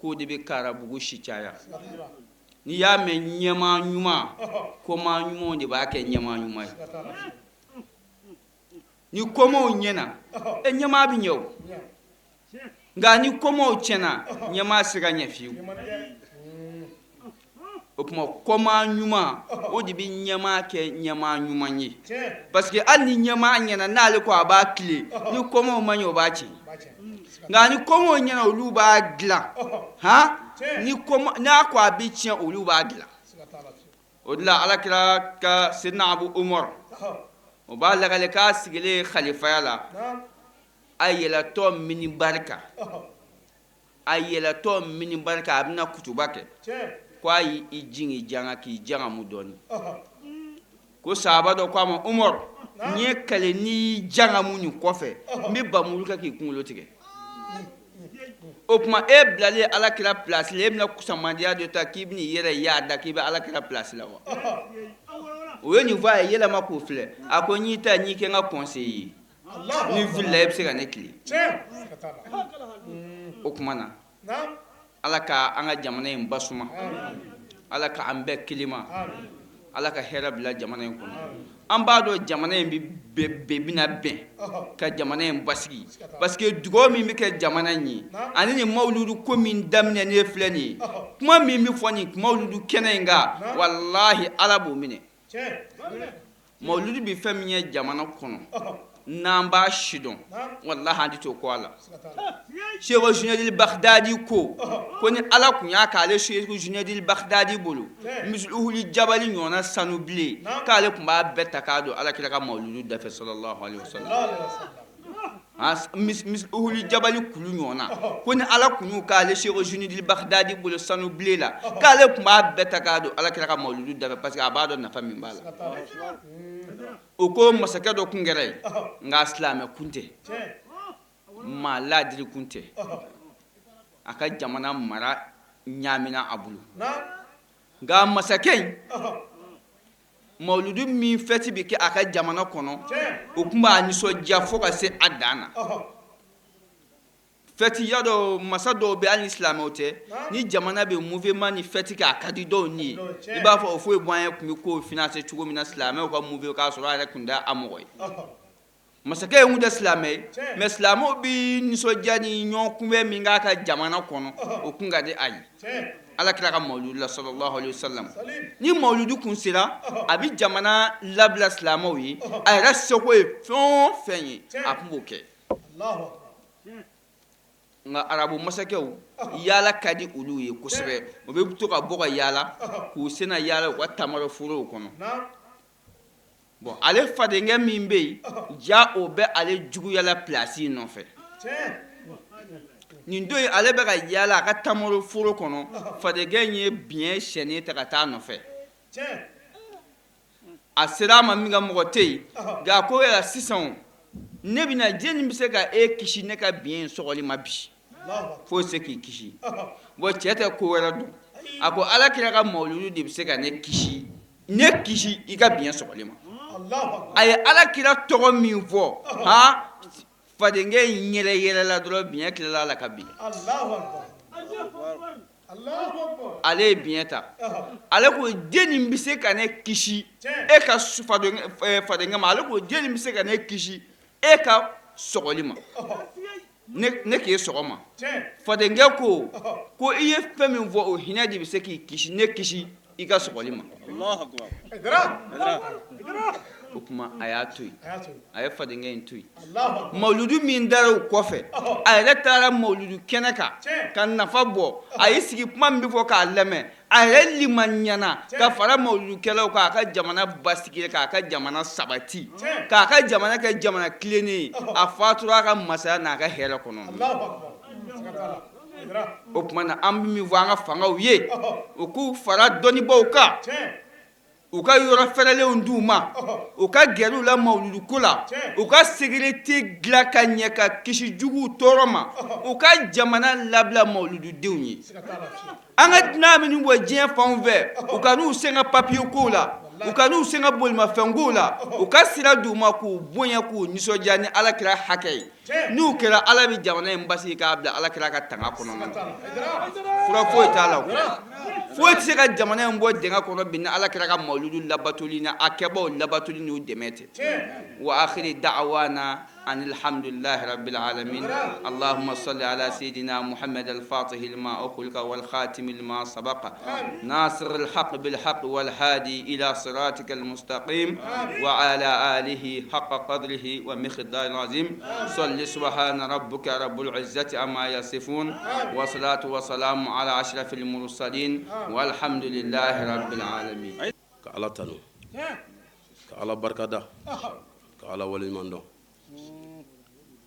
k'o de bɛ karabugu si caya. N'i y'a mɛn ɲɛmaa ɲuman, kɔmaa ɲumanw de b'a kɛ ɲɛmaa ɲuman ye. Ni kɔmaw ɲɛna, e ɲɛmaa bɛ ɲɛ o, nka ni kɔmaw tiɲɛna, ɲɛmaa se ka ɲɛ fiyewu. O tuma kɔmaa ɲuman, o de bɛ ɲɛmaa kɛ ɲɛmaa ɲuman ye, parce que hali ni ɲɛmaa ɲɛna, n'ale ko a b'a tilen, ni kɔmaw ma ɲɛ, o b'a tiɲɛ. Nka ni kɔmaw ɲɛna, olu b'a dilan. Han, ni n'a ko a bɛ tiɲɛ, olu b'a dilan. O de la Ala kira ka Sedina Abu Umar, o b'a lakale k'a sigilen khalifaya la, a yɛlɛtɔ minibari kan, a yɛlɛtɔ minibari kan, a bɛna kutuba kɛ, ko a y'i jigin janga, k'i jangamu dɔɔnin. Ko sahaba dɔ ko a ma: Umar, n ye kale, n'i y'i jangamu nin kɔfɛ, n bɛ bamuru kɛ k'i kunkolo tigɛ. O tuma e bilalen Ala kira place la, e bɛna kusamandiya dɔ ta k'i bɛna i yɛrɛ yaada k'i bɛ Ala kira place la wa? O ye nin fɔ, a ye yɛlɛma k'o filɛ, a ko: n y'i ta, n y'i kɛ n ka conseiller ye, ni n filila, e bɛ se ka ne tilen. O tuma na, Ala ka an ka jamana in basuma, Ala ka an bɛɛ kelen ma, Ala ka hɛrɛ bila jamana in kɔnɔ. An b'a dɔn jamana in bɛ bɛna bɛn ka jamana in basigi, parce que dugawu min bɛ kɛ jamana in ye, ani nin mawuludu ko min daminɛ ne filɛ nin ye, kuma min bɛ fɔ nin mawuludu kɛnɛ in kan, walahi, Ala b'o minɛ. Mawuludu bɛ fɛn min ye jamana kɔnɔ, n'an b'a si dɔn, walahi, an tɛ to kɔ a la. Seko Junɛdili Bagdadi ko ko ni Ala tun y'a k'ale Seko Junɛdili Bagdadi bolo misili jabali ɲɔgɔnna sanu bilen, k'ale tun b'a bɛɛ ta k'a don Ala kira ka mawuludu dafɛ, sallallahu alaihi wasallam. Uhudi jabali kulu ɲɔgɔn na, ko ni Ala tun y'u k'ale Seko Junɛdili Bagdadi bolo sanu bilen la, k'ale tun b'a bɛɛ ta k'a don Ala kira ka mawuludu dafɛ, parce que a b'a dɔn nafa min b'a la. O ko masakɛ dɔ kun kɛra yen, nka silamɛ kun tɛ, maa laadiri kun tɛ, a ka jamana mara ɲaamina a bolo. Nka masakɛ in, mawuludu min fɛti bɛ kɛ a ka jamana kɔnɔ, o tun b'a nisɔndiya fo ka se a dan na. Fɛti y'a dɔn, masa dɔw bɛ, hali ni silamɛw tɛ, ni jamana bɛ mouvement ni fɛti kɛ, a ka di dɔw ni ye. I b'a fɔ o foyi bɔ an ye tun bɛ ko financer cogo min na, silamɛw ka mouvement, k'a sɔrɔ a yɛrɛ tun tɛ a mɔgɔ ye. Masakɛ in tun tɛ silamɛ ye, mais silamɛw bɛ nisɔndiya ni ɲɔgɔn kunbɛn min k'a ka jamana kɔnɔ, o kun ka di a ye. Ala kira ka mawuludu la, sallallahu alaihi wasallam, ni mawuludu kun sera, a bɛ jamana labila silamɛw ye. A yɛrɛ seko ye fɛn o fɛn ye, a tun b'o kɛ. Nka arabu masakɛw, yaala ka di olu ye kosɛbɛ. U bɛ to ka bɔ ka yaala k'u senna yaala u ka tamaro forow kɔnɔ. Bon, ale fadenkɛ min bɛ yen, ja o bɛ ale juguyala pilasi in nɔfɛ. Nin don in, ale bɛ ka yaala a ka tamaro foro kɔnɔ, fadenkɛ in ye biɲɛ sɛnnen ta ka taa a nɔfɛ. A sera a ma min ka mɔgɔ tɛ yen, nka a ko yala sisan ne bɛna jɛni bɛ se ka e kisi ne ka biɲɛ in sɔgɔli ma bi, fo se k'i kisi. Bon, cɛ tɛ ko wɛrɛ dɔn. A ko Ala kira ka mawuludu de bɛ se ka ne kisi, ne kisi i ka biɲɛ sɔgɔli ma. A ye Ala kira tɔgɔ min fɔ, han, fadenkɛ in yɛrɛ yɛrɛla dɔrɔn, biɲɛ tilala a la ka bin. Ale ye biɲɛ ta, ale ko jɛni bɛ se ka ne kisi e ka fadenkɛ ma? Ale ko jɛni bɛ se ka ne kisi e ka sɔgɔli ma, ne k'e sɔgɔ ma? Fadenkɛ ko ko i ye fɛn min fɔ, o hinɛ de bɛ se k'i kisi, ne kisi i ka sɔgɔli ma. O tuma a y'a to yen, a ye fadenkɛ in to yen. Mawuludu min dara o kɔfɛ, a yɛrɛ taara mawuludu kɛnɛ kan ka nafa bɔ. A y'i sigi, kuma min bɛ fɔ k'a lamɛn. A yɛrɛ limaniyana ka fara mawuludukɛlaw kan, a ka jamana basigi, k'a ka jamana sabati, k'a ka jamana kɛ jamana tilennen ye. A fatura a ka masaya n'a ka hɛrɛ kɔnɔ. O tuma na an bɛ min fɔ an ka fangaw ye, u k'u fara dɔnnibaaw kan, u ka yɔrɔ fɛrɛlenw d'u ma, u ka gɛrɛ u la mawuluduko la, u ka sécurité dilan ka ɲɛ ka kisi juguw tɔɔrɔ ma, u ka jamana labila mawulududenw ye. An ka dunan minnu bɔ diɲɛ fanw fɛ, u ka n'u sen ka papiye kow la, u ka n'u sen ka bolimafɛn kow la, u ka sira d'u ma k'u bonya, k'u nisɔndiya ni Ala kira hakɛ ye. N'u kɛra, Ala bɛ jamana in basigi k'a bila Ala kira ka tanga kɔnɔna na. Fura foyi t'a la, foyi tɛ se ka jamana in bɔ dingɛ kɔnɔ bi ni Ala kira ka mawuludu labatoli ni a kɛbaaw labatoli n'u dɛmɛ tɛ. Wa akhiri da'wana أن الحمد لله رب العالمين. اللهم صل على سيدنا محمد الفاتح لما أخلق والخاتم لما سبق ناصر الحق بالحق والهادي إلى صراطك المستقيم وعلى آله حق قدره ومقدار العظيم. صل سبحان ربك رب العزة عما يصفون وصلاة وسلام على أشرف المرسلين والحمد لله رب العالمين. Ka Ala tanu, ka Ala barikada, ka Ala waleɲuman dɔn,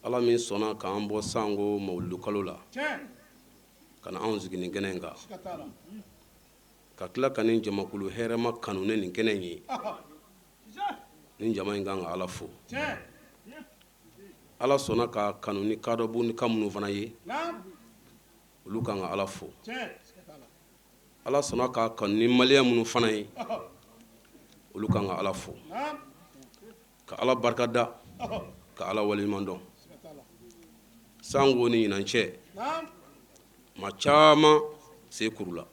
Ala min sɔnna k'an bɔ sango mawuludu kalo la ka na anw sigi nin kɛnɛ in kan, ka tila ka nin jamakulu hɛrɛma kanu ne nin kɛnɛ in ye. Nin jama in kan ka Ala fo. Ala sɔnna ka kanu ni kadɔbu ni ka minnu fana ye, olu kan ka Ala fo. Ala sɔnna ka kanu ni maliyɛn minnu fana ye, olu kan ka Ala fo, ka Ala barika da, ka Ala waleɲuman dɔn. Sango ni ɲinan cɛ, maa caman sen kurula,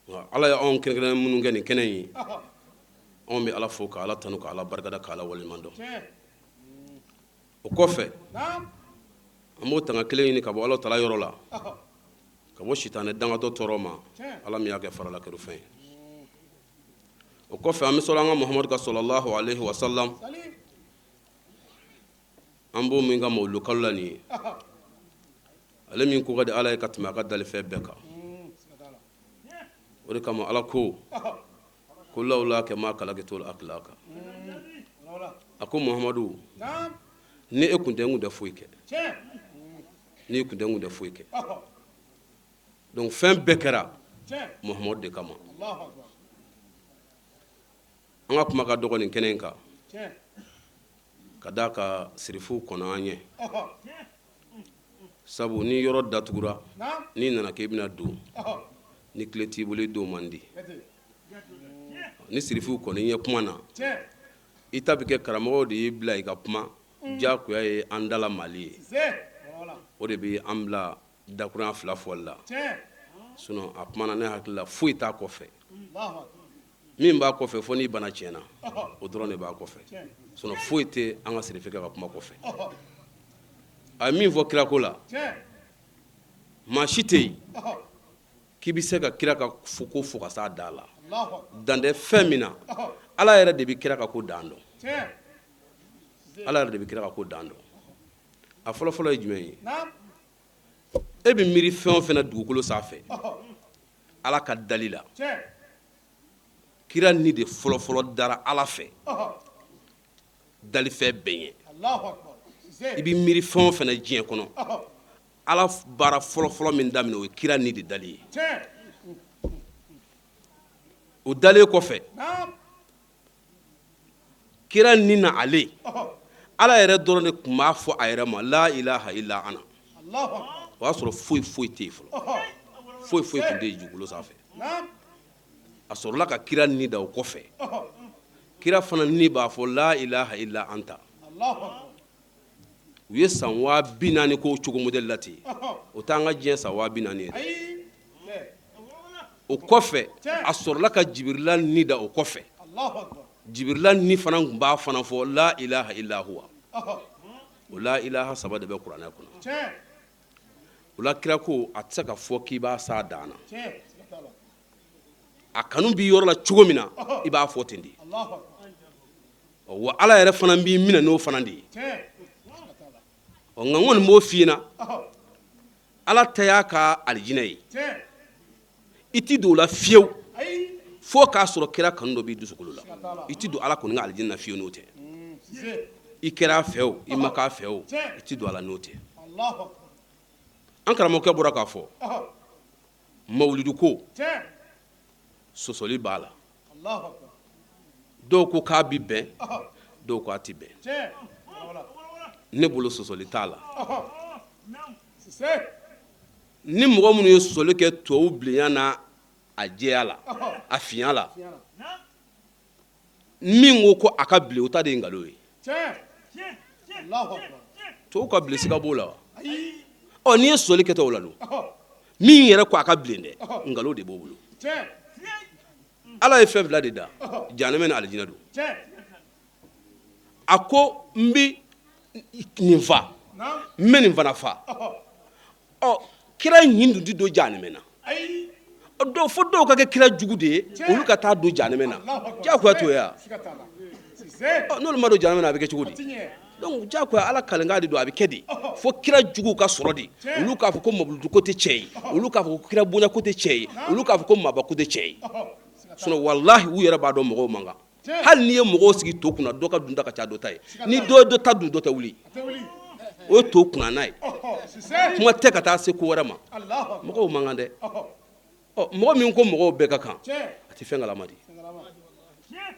nka Ala ye anw kɛrɛnkɛrɛn minnu kɛ nin kɛnɛ ye, anw bɛ Ala fo, ka Ala tanu, ka Ala barikada, ka Ala waleɲuman dɔn. O kɔfɛ, an b'o tanga kelen ɲini ka bɔ Ala tala yɔrɔ la, ka bɔ sitanɛ dangatɔ tɔɔrɔ ma, Ala min y'a kɛ farala kerufɛn ye. O kɔfɛ, an bɛ sɔli an ka Muhamadu kan, sɔlɔlahu alayhi wa salam. An b'o min ka mawuludu kalo la nin ye, ale min ko ka di Ala ye ka tɛmɛ a ka dalifɛn bɛɛ kan. O de kama Ala ko ko lawulaka ma kalakitul akilaka. A ko Muhamadu, ni e kun tɛ, n kun tɛ foyi kɛ. N'i kun tɛ, n kun tɛ foyi kɛ. Donc fɛn bɛɛ kɛra Muhamadu de kama. An ka kuma ka dɔgɔ nin kɛnɛ in kan, ka d'a kan sirifuw kɔnna an ɲɛ, sabu ni yɔrɔ datugura, n'i nana k'i bɛna don, ni clé t'i bolo, i don man di. Ni sirifuw kɔnna ɲɛ kuma na, i ta bɛ kɛ karamɔgɔw de y'i bila i ka kuma. Diyagoya ye an dala mali ye, o de bɛ an bila dakurunya fila fɔli la. Sinon a kuma na, ne hakili la, foyi t'a kɔfɛ. Min b'a kɔfɛ, fo n'i bana tiɲɛna, o dɔrɔn de b'a kɔfɛ. Sinon foyi tɛ an ka sirifikɛ ka kuma kɔfɛ. A ye min fɔ kirako la, maa si tɛ yen k'i bɛ se ka kira ka ko fo ka s'a dan la. Dan tɛ fɛn min na, Ala yɛrɛ de bɛ kira ka ko dan dɔn. Ala yɛrɛ de bɛ kira ka ko dan dɔn. A fɔlɔfɔlɔ ye jumɛn ye? E bɛ miiri fɛn o fɛn na dugukolo sanfɛ, Ala ka dali la, kira ni de fɔlɔfɔlɔ dara Ala fɛ dalifɛn bɛɛ ɲɛ. I bɛ miiri fɛn o fɛn na diɲɛ kɔnɔ, Ala baara fɔlɔfɔlɔ min daminɛ, o ye kira ni de dali ye. O dalen kɔfɛ, kira ni na, ale Ala yɛrɛ dɔrɔn de tun b'a fɔ a yɛrɛ ma la ilaha illa ana. O y'a sɔrɔ foyi foyi tɛ yen fɔlɔ, foyi foyi tun tɛ yen dugukolo sanfɛ. A sɔrɔla ka kira ni da. O kɔfɛ, kira fana ni b'a fɔ la ilaha illa anta. U ye san 40 000 k'o cogo modèle la ten. O t'an ka diɲɛ san 40 000 ye dɛ. O kɔfɛ, a sɔrɔla ka Jibirila ni da. O kɔfɛ, Jibirila ni fana tun b'a fana fɔ la ilaha illa huwa. O la ilaha saba de bɛ kuranɛ kɔnɔ. O la, kira ko a tɛ se ka fɔ k'i b'a s'a dan na. A kanu b'i yɔrɔ la cogo min na, i b'a fɔ ten de. Wa Ala yɛrɛ fana b'i minɛ n'o fana de ye. Ɔ, nka n kɔni b'o f'i ɲɛna, Ala ta y'a ka alijinɛ ye, i ti don o la fiyewu fo k'a sɔrɔ kira kanu dɔ b'i dusukolo la. I ti don Ala kɔni ka alijinɛ na fiyewu n'o tɛ. I kɛra a fɛ o, i ma k'a fɛ o, i ti don a la n'o tɛ. An karamɔgɔkɛ bɔra k'a fɔ mawuludu ko sɔsɔli b'a la, dɔw ko k'a bi bɛn, dɔw ko a ti bɛn. Ne bolo sɔsɔli t'a la. Ni mɔgɔ minnu ye sɔsɔli kɛ tubabu bilenya n'a a jɛya la, a finya la, min ko ko a ka bilen, o ta de ye nkalon ye. Tubabu ka bilen, siga b'o la wa? Ɔ, n'i ye sɔsɔli kɛ o la dun, min yɛrɛ ko a ka bilen dɛ, nkalon de b'o bolo. Ala ye fɛn fila de da, janɛmɛ ni alijinɛ don. A ko n bɛ nin fa, n bɛ nin fana fa. Ɔ, kira ɲin dun tɛ don janɛmɛ na. Dɔw fo dɔw ka kɛ kira jugu de ye, olu ka taa don janɛmɛ na, diyagoya t'o ye wa? N'olu ma don janɛmɛ na, a bɛ kɛ cogo di? Donc diyagoya Ala kalenkan de don, a bɛ kɛ de fo kira juguw ka sɔrɔ de, olu k'a fɔ ko mawuludu ko tɛ tiɲɛ ye, olu k'a fɔ ko kira bonya ko tɛ tiɲɛ ye, olu k'a fɔ ko maaba ko tɛ tiɲɛ ye. Sinon walahi, u yɛrɛ b'a dɔn mɔgɔw man kan. Hali n'i ye mɔgɔw sigi to kunna, dɔ ka dunta ka ca dɔ ta ye. Ni dɔ ye dɔ ta dun, dɔ tɛ wuli, o ye to kunna ye. Kuma tɛ ka taa se ko wɛrɛ ma, mɔgɔw man kan dɛ. Ɔ, mɔgɔ min ko mɔgɔw bɛɛ ka kan, a tɛ fɛn kalama de.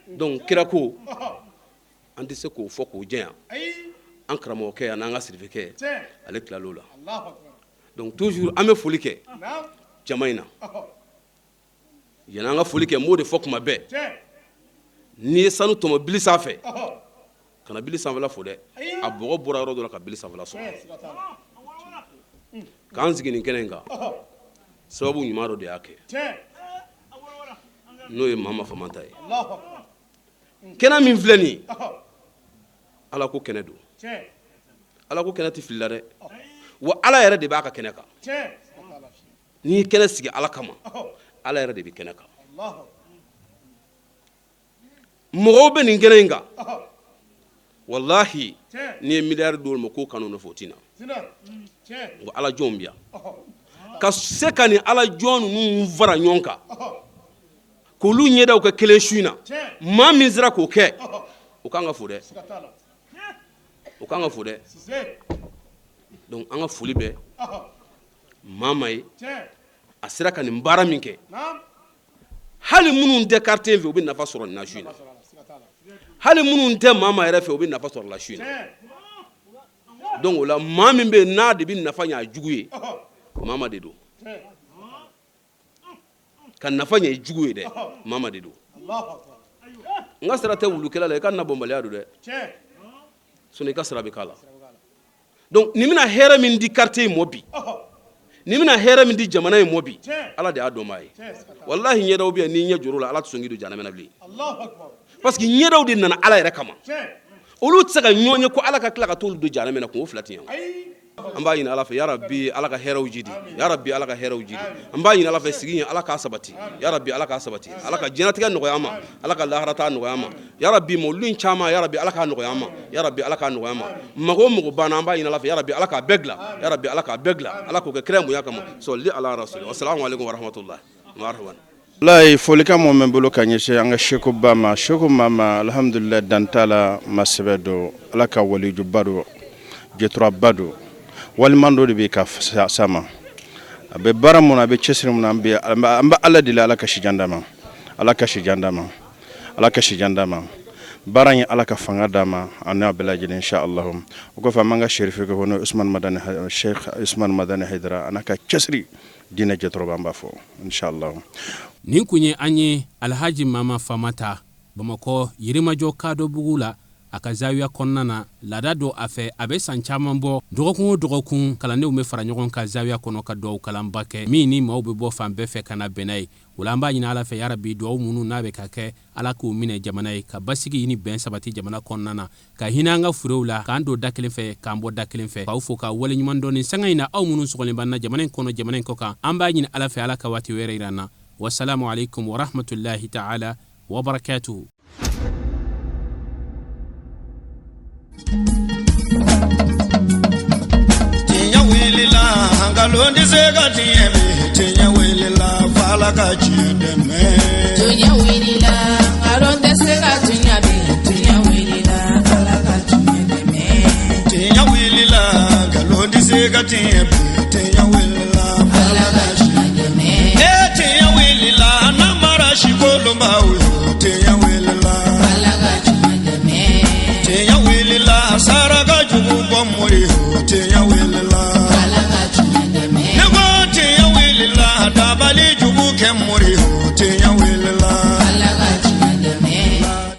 Donc kira ko, an tɛ se k'o fɔ k'o jɛya. An karamɔgɔkɛ ani an ka sirifikɛ, ale tilal'o la. Donc toujours an bɛ foli kɛ jama in na. Yanni an ka foli kɛ, n b'o de fɔ kuma bɛɛ, n'i ye sanu tɔmɔ bili sanfɛ, kana bili sanfɛla fo dɛ, a bɔgɔ bɔra yɔrɔ dɔ la ka bili sanfɛla sɔrɔ. K'an sigi nin kɛnɛ in kan, sababu ɲuman dɔ de y'a kɛ, n'o ye Mama Famanta ye. Kɛnɛ min filɛ nin ye, Ala ko kɛnɛ don. Ala ko kɛnɛ tɛ fili la dɛ. Wa Ala yɛrɛ de b'a ka kɛnɛ kan. N'i ye kɛnɛ sigi Ala kama, Ala yɛrɛ de bɛ kɛnɛ kan. Mɔgɔw bɛ nin kɛnɛ in kan, walahi, n'i ye miliyari d'olu ma k'o kanu nɔfɛ, o tɛ na. Nka ala jɔnw bɛ yan ka se ka nin ala jɔn ninnu fara ɲɔgɔn kan k'olu ɲɛdaw kɛ kelen su in na, maa min sera k'o kɛ, o kan ka fo dɛ, o kan ka fo dɛ. Donc an ka foli bɛ Mama ye. A sera ka nin baara min kɛ, hali minnu tɛ quartier fɛ, u bɛ nafa sɔrɔ nin na su in na. Hali minnu tɛ Mama yɛrɛ fɛ, u bɛ nafa sɔrɔ la su in na. Donc o la, maa min bɛ yen n'a de bɛ nafa ɲɛ a jugu ye, Mama de don. Ka nafa ɲɛ i jugu ye dɛ, Mama de don. N ka sara tɛ wulukɛla la, i ka na bɔnbaliya don dɛ, sinon i ka sara bɛ k'a la. Donc nin bɛna hɛrɛ min di quartier in mɔ bi, nin bɛna hɛrɛ min di jamana in mɔ bi, Ala de y'a dɔnbaa ye. Walahi, ɲɛdaw bɛ yan, n'i ɲɛ jɔr'o la, Ala tɛ sɔn k'i don jahanama na bilen, parce que ɲɛdaw de nana Ala yɛrɛ kama. Olu tɛ se ka ɲɔgɔn ye ko Ala ka tila ka t'olu don jahanama na, kunko fila tɛ ɲɛ. An b'a ɲini Ala fɛ, yarabi, Ala ka hɛrɛw jidi, yarabi, Ala ka hɛrɛw jidi. An b'a ɲini Ala fɛ, sigi in, Ala k'a sabati, yarabi, Ala k'a sabati. Ala ka diɲɛlatigɛ nɔgɔya an ma, Ala ka laharata nɔgɔya an ma, yarabi. Mawuludu in caman, yarabi, Ala k'a nɔgɔya an ma, yarabi, Ala k'a nɔgɔya an ma. Mago o mago banna, an b'a ɲini Ala fɛ, yarabi, Ala k'a bɛɛ dilan, yarabi, Ala k'a bɛɛ dilan. Ala k'o kɛ kira bonya kama. Sɔli ala rasuli. Wasalamu alaikum warahmatullahi. Marhaban. Walayi, folikan mun bɛ n bolo ka ɲɛsin an ka Seko ba ma, Seko Mama, alhamdulillah, dan t'a la, ma sɛbɛ don, Ala ka walijuba don, jɛturaba don, waliman dɔ de bɛ ka s'a ma. A bɛ baara mun na, a bɛ cɛsiri mun na, an bɛ Ala deli, Ala ka sijan d'a ma, Ala ka sijan d'a ma, Ala ka sijan d'a ma. Baara in, Ala ka fanga d'a ma, an n'a bɛɛ lajɛlen, insha Allah. O kɔfɛ, an b'an ka Serifu kɛ, n'o ye Usumani Madani, Sheikh Usumani Madani Hayidara, a n'a ka cɛsiri diinɛ jɛtɔrɔ, an b'a fɔ insha Allah. Nin kun ye an ye Alhaji Mama Famata, Bamakɔ Yirimajɔ Kadɔbugu la, a ka zawiya kɔnɔna na. Laada don a fɛ, a bɛ san caman bɔ, dɔgɔkun o dɔgɔkun, kalandenw bɛ fara ɲɔgɔn kan zawiya kɔnɔ ka dugawu kalanba kɛ, min ni maaw bɛ bɔ fan bɛɛ fɛ ka na bɛn n'a ye. O la, an b'a ɲini Ala fɛ, yarabi, dugawu minnu n'a bɛ ka kɛ, Ala k'u minɛ jamana ye, ka basigi ni bɛn sabati jamana kɔnɔna na, ka hinɛ an ka furew la, k'an don da kelen fɛ, k'an bɔ da kelen fɛ. K'aw fo k'aw waleɲuman dɔn nin sanga in na, aw minnu sɔgɔlen b'an na jamana in kɔnɔ, jamana in kɔ kan. An b'a ɲini Ala fɛ, Ala ka waati wɛrɛ yira an na. Wasalamu aleykum warahmatulahi taala wabarakatuhu. Tiɲɛ wulila, nkalon tɛ se ka tiɲɛ bi. Tiɲɛ wulila, f'Ala ka tiɲɛ dɛmɛ. Tiɲɛ wulila, nkalon tɛ se ka tiɲɛ bi. Tiɲɛ wulila, Ala ka tiɲɛ dɛmɛ. Tiɲɛ wulila, nkalon tɛ se ka tiɲɛ bi.